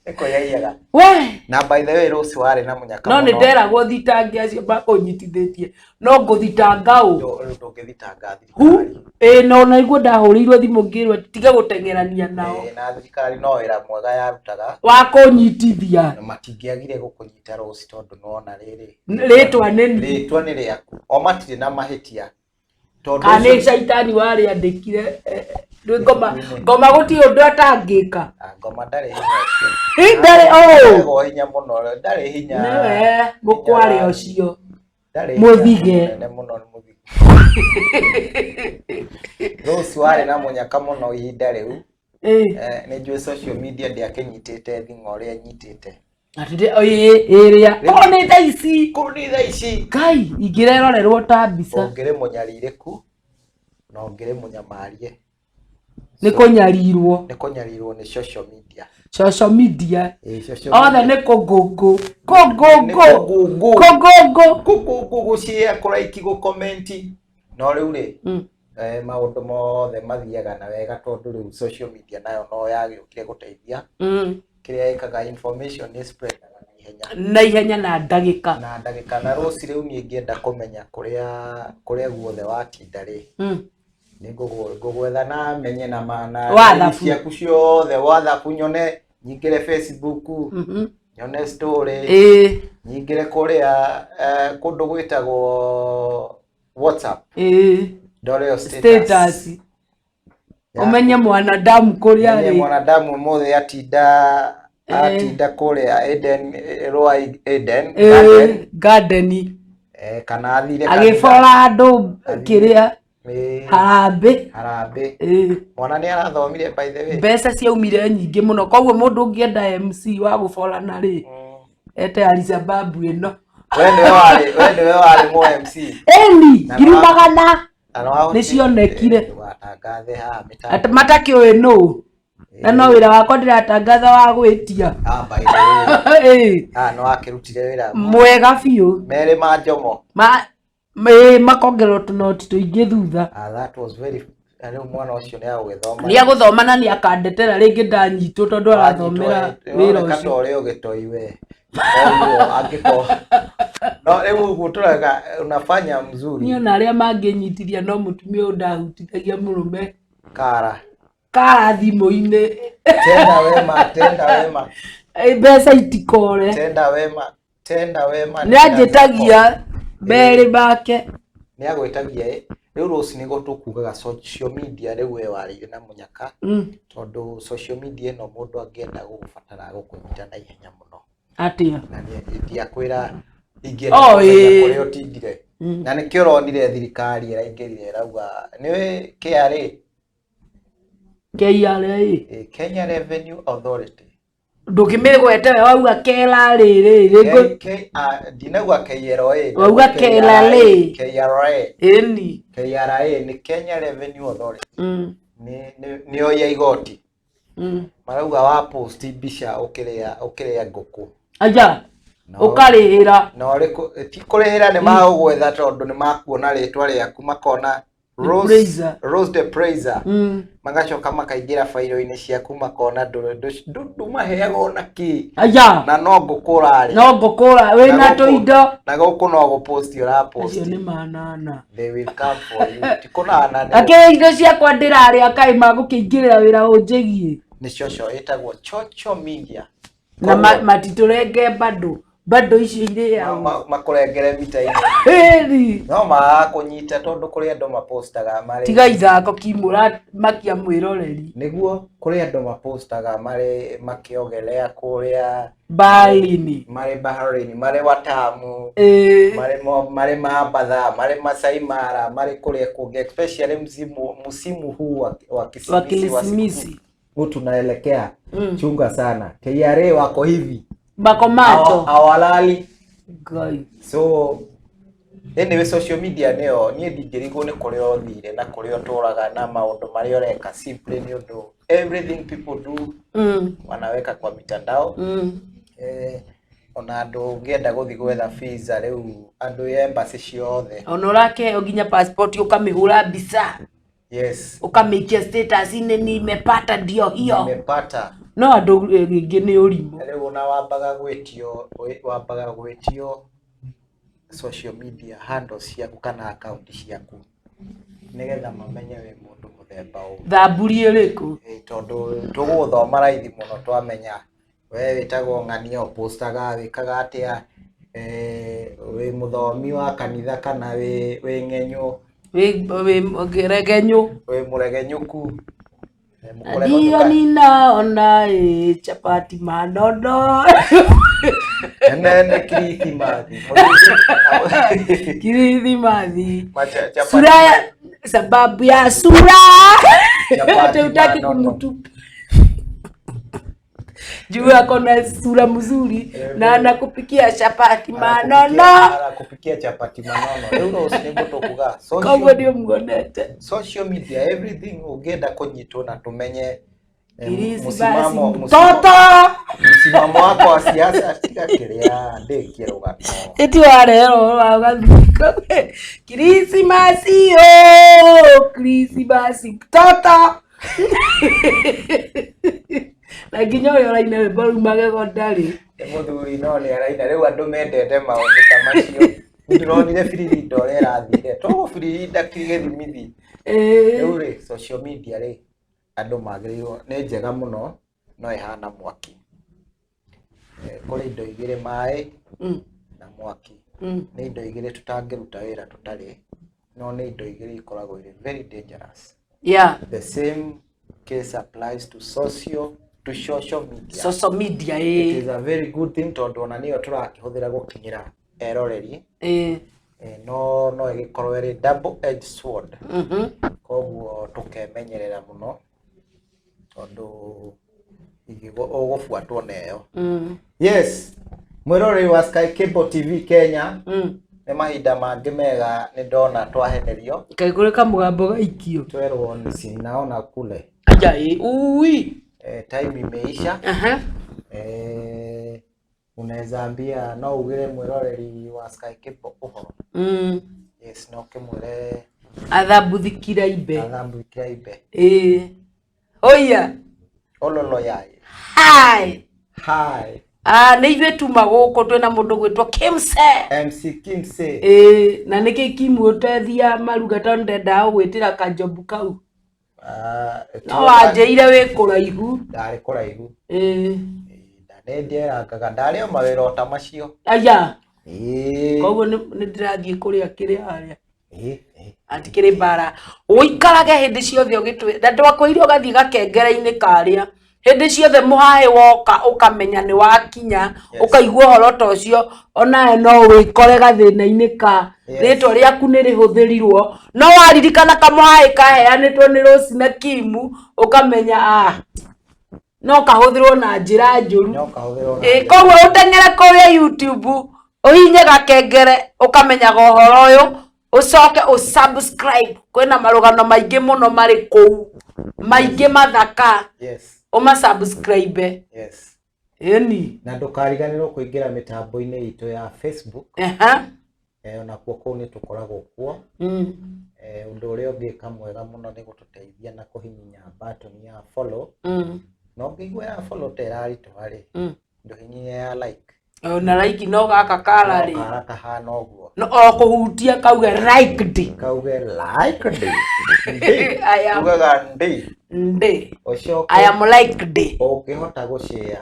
nĩkũyaiyaga we na by the way Rose warĩ na mũnyaka no nĩ mũno. nderagwo thitange acio makũnyitithĩtie no ngũthitanga ũ Rĩu ndũngĩthitanga hu thirikari ĩĩ no naiguo ndahũrĩirwo thimũ ngĩrwo tiga gũteng'erania nao Ĩĩ, na thirikari no wĩra mwega yarutaga wa kũnyitithia na matingĩagire gũkũnyita Rose tondũ nĩwona rĩrĩ rĩtwa nĩ rĩtwa nĩ rĩaku o matirĩ na mahĩtia tondũ kana nĩ ũcio- caitani warĩandĩkire rĩ ngoma ngoma gũtirĩ ũndũ atangĩka Ah, ngoma ndarĩ hinya ũcio Ĩ, ndarĩ ũ Ndarĩ hinya mũno ndarĩ hinya nĩwe mũkware ũcio ndarĩ Mũthige. hinya mũnene mũno nĩ mũthige Rose warĩ na mũnyaka mũno ihinda rĩu Ĩ. Eh, nĩ njũĩ social media ndĩakĩnyitĩte thing'a ũrĩa ĩnyitĩte Atĩ ĩ ĩrĩa korwo nĩ thaa ici kũu nĩ thaa ici ngai ingĩrerorerwo ta mbica ũngĩrĩ mũnyarirĩku na ũngĩrĩ mũnyamarie nĩ kũnyarirwo nĩ kũnyarirwo nĩ social media social media Ĩ, social othe media. nĩ kũngũngũ Nĩ kũngũngũ kũngũngũ. kũngũngũ Kũngũngũ gũshare kũraiki gũkomenti no rĩu rĩ Mm. eh, maũndũ mothe mathiaga na wega tondũ rĩu social media nayo no yagĩũkire gũteithia Mm. kĩrĩa ĩkaga information nĩ spreadaga na ihenya na ihenya na ndagĩka na ndagĩka na rũci rĩu niĩ ngĩenda kũmenya kũrĩa kũrĩa guothe watinda rĩ Mm. nĩ ngũgwetha na menye na mana WhatsApp. ciaku ciothe WhatsApp nyone nyingĩre Facebook Mhm. nyone story Ĩĩ, nyingĩre kũrĩa eh, kũndũ gwĩtagwo WhatsApp ĩĩ. ndore yo status status Ya. ũmenye mwanadamu kũrĩa Menye arĩ mwanadamu ũmũthĩ atinda atinda kũrĩa Eden Rũa Eden Garden Ĩĩ, garden eh, kana athire agĩbora andũ kĩrĩa Ĩĩ, harambĩ harambĩ Ĩĩ. mwana nĩ arathomire by the way mbeca ciaumire nyingĩ mũno koguo mũndũ ũngĩenda mc wa gũborana rĩ ete alisababu ĩno we nĩwe warĩ we nĩwe warĩ mũ MC ĩni Na ngiri nĩwa- magana na nĩwahotire- Nĩcionekire. Eh, ndũgatangathe haha mĩtambo At- matakĩũĩ nũ na no wĩra wakwa ndĩratangatha wa gwĩtia ah by the way Ĩĩ, ah nĩwakĩrutire wĩra mwega biũ merĩ ma njomo makongererwo tũnoti tũingĩ thutha ah that was very na rĩu mwana ũcio nĩ agũgĩthoma nĩ agũthoma na nĩ akandetera rĩngĩ ndanyitwo tondũ arathomera wĩra ta ũcio ũrĩa ũgĩtoi we koguo angĩkorwo No rĩu ũguo tũrauga unafanya mzuri. Niĩ ona arĩa mangĩnyitithia no mũtumia ũyũ ndahutithagia mũrũme Kara. Kara thimũ-inĩ. Tenda wema, tenda wema. Mbeca itikore. Tenda wema, tenda wema. Nĩ anjĩtagia merĩ make. Nĩ agwĩtagia ĩ. Rĩu rũcinĩ nĩguo tũkugaga social media rĩu we warĩire na mũnyaka. Tondũ social media ĩno mũndũ angĩenda gũgũbatara gũkũnyita na ihenya mũno. Atĩa? Na ndiakwĩra ingĩenda Oh, kũmenya ĩĩ. kũrĩa ũtindire. Na nĩkĩo ũronire thirikari ĩraingĩrire ĩrauga nĩ KRA. KRA. Kenya Revenue Authority. Ndũkĩmĩgwete we wauga KRA rĩ. Ndinauga KRA. Wauga KRA. KRA. Ĩni. KRA nĩ Kenya Revenue Authority. Nĩo ya igoti. Marauga wa post mbica ũkĩrĩa ngũkũ. Aja. Ũkarĩhĩra. Na ũrĩkũ ti kũrĩhĩra nĩ magũgwetha tondũ nĩ makuona rĩtwa rĩaku makona Rose, Praiser. Rose the Praiser. Magacoka makaingĩra bairo-inĩ ciaku makona ndumaheaga ona kĩ. Aja. Na no ngũkũ ũrarĩa. No ngũkũ wĩna tũindo. Na gũkũ no gũposti ũraposti. Acio nĩ manana. They will come for you. Ti kũnana nĩ. Akĩrĩ indo ciakwa ndĩrarĩa kaĩ magũkĩingĩrĩra wĩra ũnjĩgiĩ. Nĩ coco ĩtagwo Chocho Media. Na matitũrenge bado. Bado icio irĩagwo. Makũrengere mita-inĩ. Ĩni. No magakũnyita tondũ kũrĩ andũ mapostaga marĩ. Tiga ithako kimũra makia mwĩroreri. Nĩguo kũrĩ andũ mapostaga marĩ makĩogelea kũrĩa Baharini. Marĩ baharini, marĩ Watamu, marĩ Mambatha, marĩ Masai Mara, marĩ kũrĩa kũngĩ, especially msimu huu wa kisimisi, wa Kisimisi. Huu tunaelekea. Chunga sana. KRA wako hivi. Bako macho. Hawalali. Ngai. So anyway, social media nĩyo niĩ ndingĩrigwo nĩ kũrĩa ũthire na kũrĩa ũtũraga na maũndũ marĩa ũreka simply nĩ ũndũ everything people do wanaweka kwa mitandao. Ona andũ ũngĩenda gũthiĩ gwetha visa rĩu andũ embassy ciothe. Ona ũrakĩheo nginya passport ũkamĩhũra mbica. Yes. Ũkamĩikia status-inĩ nimepata ndio hiyo. Nimepata. No andũ rĩngĩ nĩ ũrimũ. Rĩu ona wambaga gwĩtio social media handles ciaku kana account ciaku nĩgetha mamenye wĩ mũndũ mũthemba ũũ. Thamburi ĩrĩkũ? Tondũ tũgũthoma raithi mũno twamenya we wĩtagwo ng'ania ũpostaga wĩkaga atĩa, wĩ mũthomi wa kanitha kana wĩ ng'enyũ. Wĩ regenyũ. Wĩ mũregenyũku. Ndio ninaona chapati manono. Nene Kirithimathi. Kirithimathi. Sura sababu ya sura. Hata hutaki kumtupa. Juu ako na sura mzuri na anakupikia chapati manono. Anakupikia chapati manono. Rĩu rũcinĩ ngũtũkuga. Koguo ndio muonete. Social media everything ũngĩenda kũnyitwo na tũmenye msimamo wako wa siasa tiga kĩrĩa ndĩkie rũgano. Ĩti warehera wa ũgathika. Krismasi yo, Krismasi mtoto. Na nginya ũrĩa ũraina rwĩmbo rũu magego ndarĩ. Nĩ mũthuri no nĩ araina rĩu andũ mendete maũndũ ta macio. Ndĩronire biririnda ũrĩa ĩrathire. Tũgũbiririnda gĩthimithi. Rĩu rĩ social media rĩ andũ magĩrĩirwo nĩ njega mũno no ĩhana mwaki. Kũrĩ indo igĩrĩ maĩ na mwaki. Nĩ indo igĩrĩ tũtangĩruta wĩra tũtarĩ no nĩ indo igĩrĩ ikoragwo irĩ very dangerous. Yeah. The same case applies to social media. Social media, It is a very good thing tondũ ona nĩyo tũrakĩhũthĩra gũkinyĩra eroreri. No ĩgĩkorwo ĩrĩ double edged sword. Koguo tũkemenyerera mũno tondũ ũgũbuatwo neyo. Yes. Mwĩroreri wa Sky Cable TV Kenya. Nĩ mahinda mangĩ mega nĩ ndona twahenerio. Kaĩ kũrĩ kamũgambo gaikio. Twerwo nĩ sinaona kule. Aja ui. Time imeisha. Unaweza ambia no ugire mwĩroreri wa Sky Cable ũhoro. Yes, no kĩmwĩre athambuthikira imbe. Athambuthikira imbe. Oya. Ololo yai. Hi. Hi. Ah, nĩ ithuĩ tuma gũkũ twĩna mũndũ gwĩtwo Kimse. MC Kimse. Ĩĩ, na nĩkĩ Kimu ũtethia maruga tondũ ndendaga gũgwĩtĩra kajobu kau. Ah, No wanjĩire wĩ kũraihu. Ndarĩ kũraihu. Ĩĩ. Nĩ ndierangaga ndarĩ o mawĩra o ta macio. Aya. Ĩĩ. Koguo nĩ ndĩrathiĩ kũrĩa kĩrĩa harĩa. Ĩĩ, ĩĩ. Atikĩrĩ mbara. Ũikarage hĩndĩ ciothe ũgĩtwĩ na ndwakwĩire ũgathiĩ gakengere-inĩ karĩa. Hĩndĩ ciothe mũhaĩ woka ũkamenya nĩ wakinya. Yes. Ũkaigua ũhoro ta ũcio onawe no wĩkore gathĩna-inĩ ka Yes. rĩtwa rĩaku nĩ rĩhũthĩrirwo no waririkana kamũhaĩ kaheanĩtwo nĩ Rose na Kimu ũkamenya ah, no kahũthĩrwo na njĩra njũru. No kahũthĩrwo na Ĩ, njĩra- koguo ũteng'ere kũrĩa YouTube ũhinye gakengere ũkamenyaga ũhoro ũyũ ũcoke ũsubscribe kwĩna marũgano maingĩ mũno marĩ kũu maingĩ mathaka. Yes. Ũmasubscribe. Yes. Ĩni. Na ndũkariganĩrwo kũingĩra mĩtambo-inĩ itũ ya Facebook. Aha. Onakuo kũu nĩ tũkoragwo kuo. Ũndũ ũrĩa ũngĩka mwega mũno nĩ gũtũteithia na kũhihinya button ya follow. Na ũngĩigua ya follow ta ĩraritũha rĩ, ndũhihinye ya like. Ona like no gaka kara rĩ. No kara kahana ũguo. No o kũhutia kauge liked. Kauge liked. I am Ugaga ndi. ndi. Ũcoke I am liked. Ũngĩhota gũshare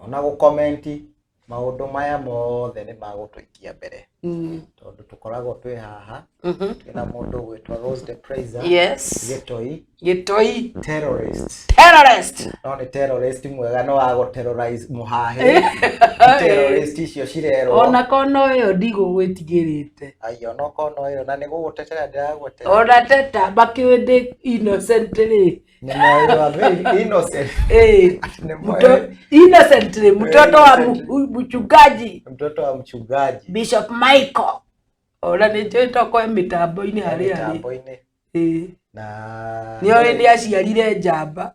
ona gũkomenti maũndũ maya mothe nĩ magũtũikia mbere. Tondũ tũkoragwo twĩ haha. Twĩna mũndũ ũgwĩtwo Rose the Praiser. Yes. Gĩtoi. Gĩtoi. Terrorist. Terrorist. No nĩ terrorist mwega no wa gũ-terrorize mũhahe. Terrorist icio cirerwo. Ona kono ĩyo ndigũgwĩtigĩrĩte. Ai ona kono ĩyo na nĩ gũgũtetera ndĩragũtetera. Ona teta makĩũĩ ndĩ innocent rĩ. Nĩ moĩ you are very innocent. Eh, Nĩ moĩ. innocent rĩ, mtoto wa Innocent. mchungaji. Mtoto wa mchungaji. Bishop Michael. Ona nĩ njũĩ tokorwo e mĩtambo-inĩ harĩa arĩ. Mĩtambo-inĩ. Ĩĩ. Na Nĩ oĩ nĩ aciarire njamba.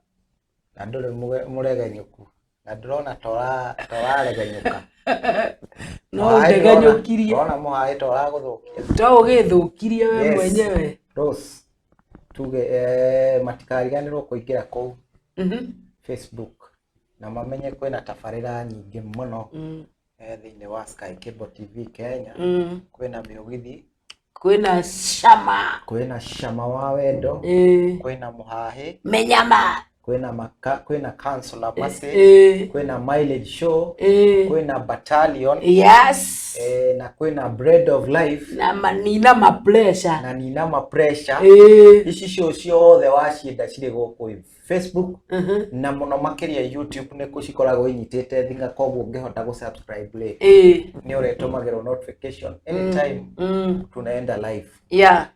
Na ndũrĩ mũregenyũku. Na ndĩrona toraregenyũka. No ũndegenyũkirie. Ndĩrona mũhaĩ toragũthũkia. To ũgĩthũkirie we Yes. mwenyewe. Rose, tuge matikariganĩrwo kũingĩra kũu Facebook na mamenye kwĩna tabarĩra nyingĩ mũno thĩinĩ wa Sky Cable TV Kenya. Kwĩna mĩũgithi, Kwĩna cama, kwĩna cama wa wendo, kwĩna mũhahĩ, menyama, kwĩna maka, kwĩna Counselor Mercy, kwĩna Mileage Show, kwĩna Battalion, Yes. Na kwĩna Bread of Life, na manina ma pressure, na nina ma pressure. Ici show ciothe wacienda cirĩ gũkũ Facebook na mũno makĩria YouTube nĩkuo cikoragwo inyitĩte thinga, koguo ũngĩhota gũ-subscribe rĩ, nĩ ũrĩtũmagĩrwo notification anytime tunaenda live. Yeah.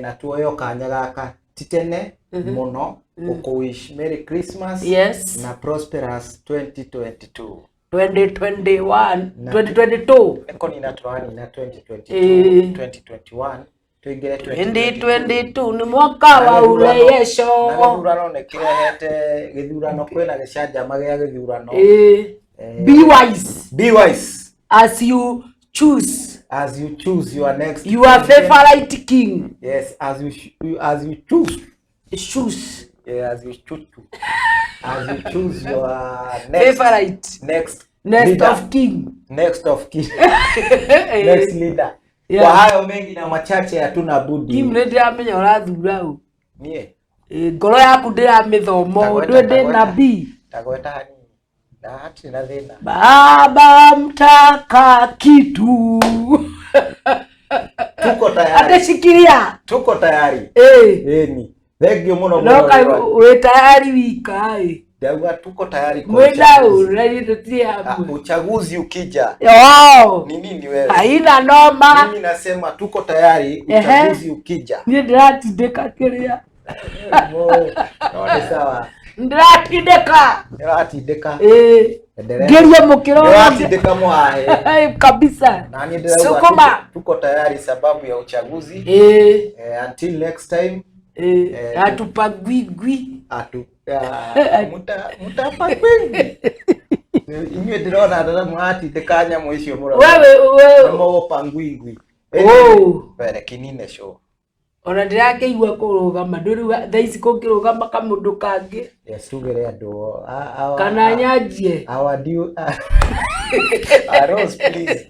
Na tuoyo kanya gaka ti tene mũno gũkũ-wish Merry Christmas. Yes. Na prosperous 2022. 2021, 2022. Nĩ kũnina tũranina 2022, 2021 tuingĩre 2022 nĩ mwaka wa urejesho. Na gĩthurano nĩ kĩrehete gĩthurano, kwĩna gĩcanjama gĩa gĩthurano. Be wise. Be wise. As you choose. As you choose your next Your president. favorite king. Yes, as you as you choose. Choose. Yeah, as you choose. As you choose your next favorite next next leader. of king. Next of king. Next leader. Yeah. Kwa hayo mengi na machache hatuna budi. Kim nĩ ndĩramenya ũrathura ũ. Niĩ. Ngoro yaku ndĩramĩthoma ũndũ ndĩ nabii. Ndagweta hanini. Na hatirĩ na thĩna. Baba mtaka kitu. Tuko tayari. Ateshikilia. Tuko tayari. Ĩni. Thank you mũno No mũno. kai wĩ tayari wika ĩ. Ndauga tuko tayari kwa Mwĩna uchaguzi. ũ na ithuĩ tũtirĩ hamwe. Uchaguzi ukija. Oh. Ni nini wewe? Haina noma. Mimi nasema tuko tayari uchaguzi ukija. Niĩ ndĩratindĩka kĩrĩa. No nĩ sawa. Ndĩratindĩka. Ndĩratindĩka. Ĩĩ. Endelea. Ngerie mũkĩra ũrĩa. Ndĩratindĩka mũhae. Kabisa. Na niĩ ndĩrauga Sukuma. tuko tayari sababu ya uchaguzi. Until next time. Hatupagwigwi. Atu mutapagwigwi. Inyuĩ ndĩrona ndara mũratindĩka nyamũ icio mũrauga. Wewe wewe. Nĩ mũgũpangwingwi. Oh. Mbere kinine show. Ona ndĩrakĩigua kũrũgama ndũrĩu thaa ici kũngĩrũgama kamũndũ kangĩ. Yes, tugere andũ Kana nyanjie. Our due Rose, please.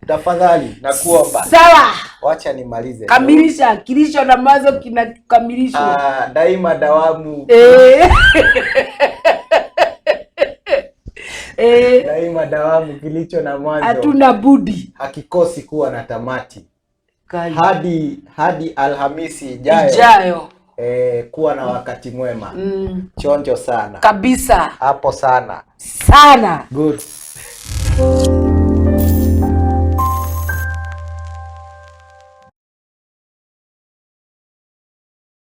Tafadhali nakuomba. Sawa. Wacha nimalize. Kamilisha kilisho na mazo kinakamilishwa. Ah, daima dawamu. Eh. Eh, Daima dawamu kilicho na mwanzo hatuna budi. Hakikosi kuwa na tamati. Kai. Hadi Alhamisi ijayo. Ijayo. Kuwa na wakati mwema. Chonjo sana. Kabisa. Hapo sana. Sana. Good.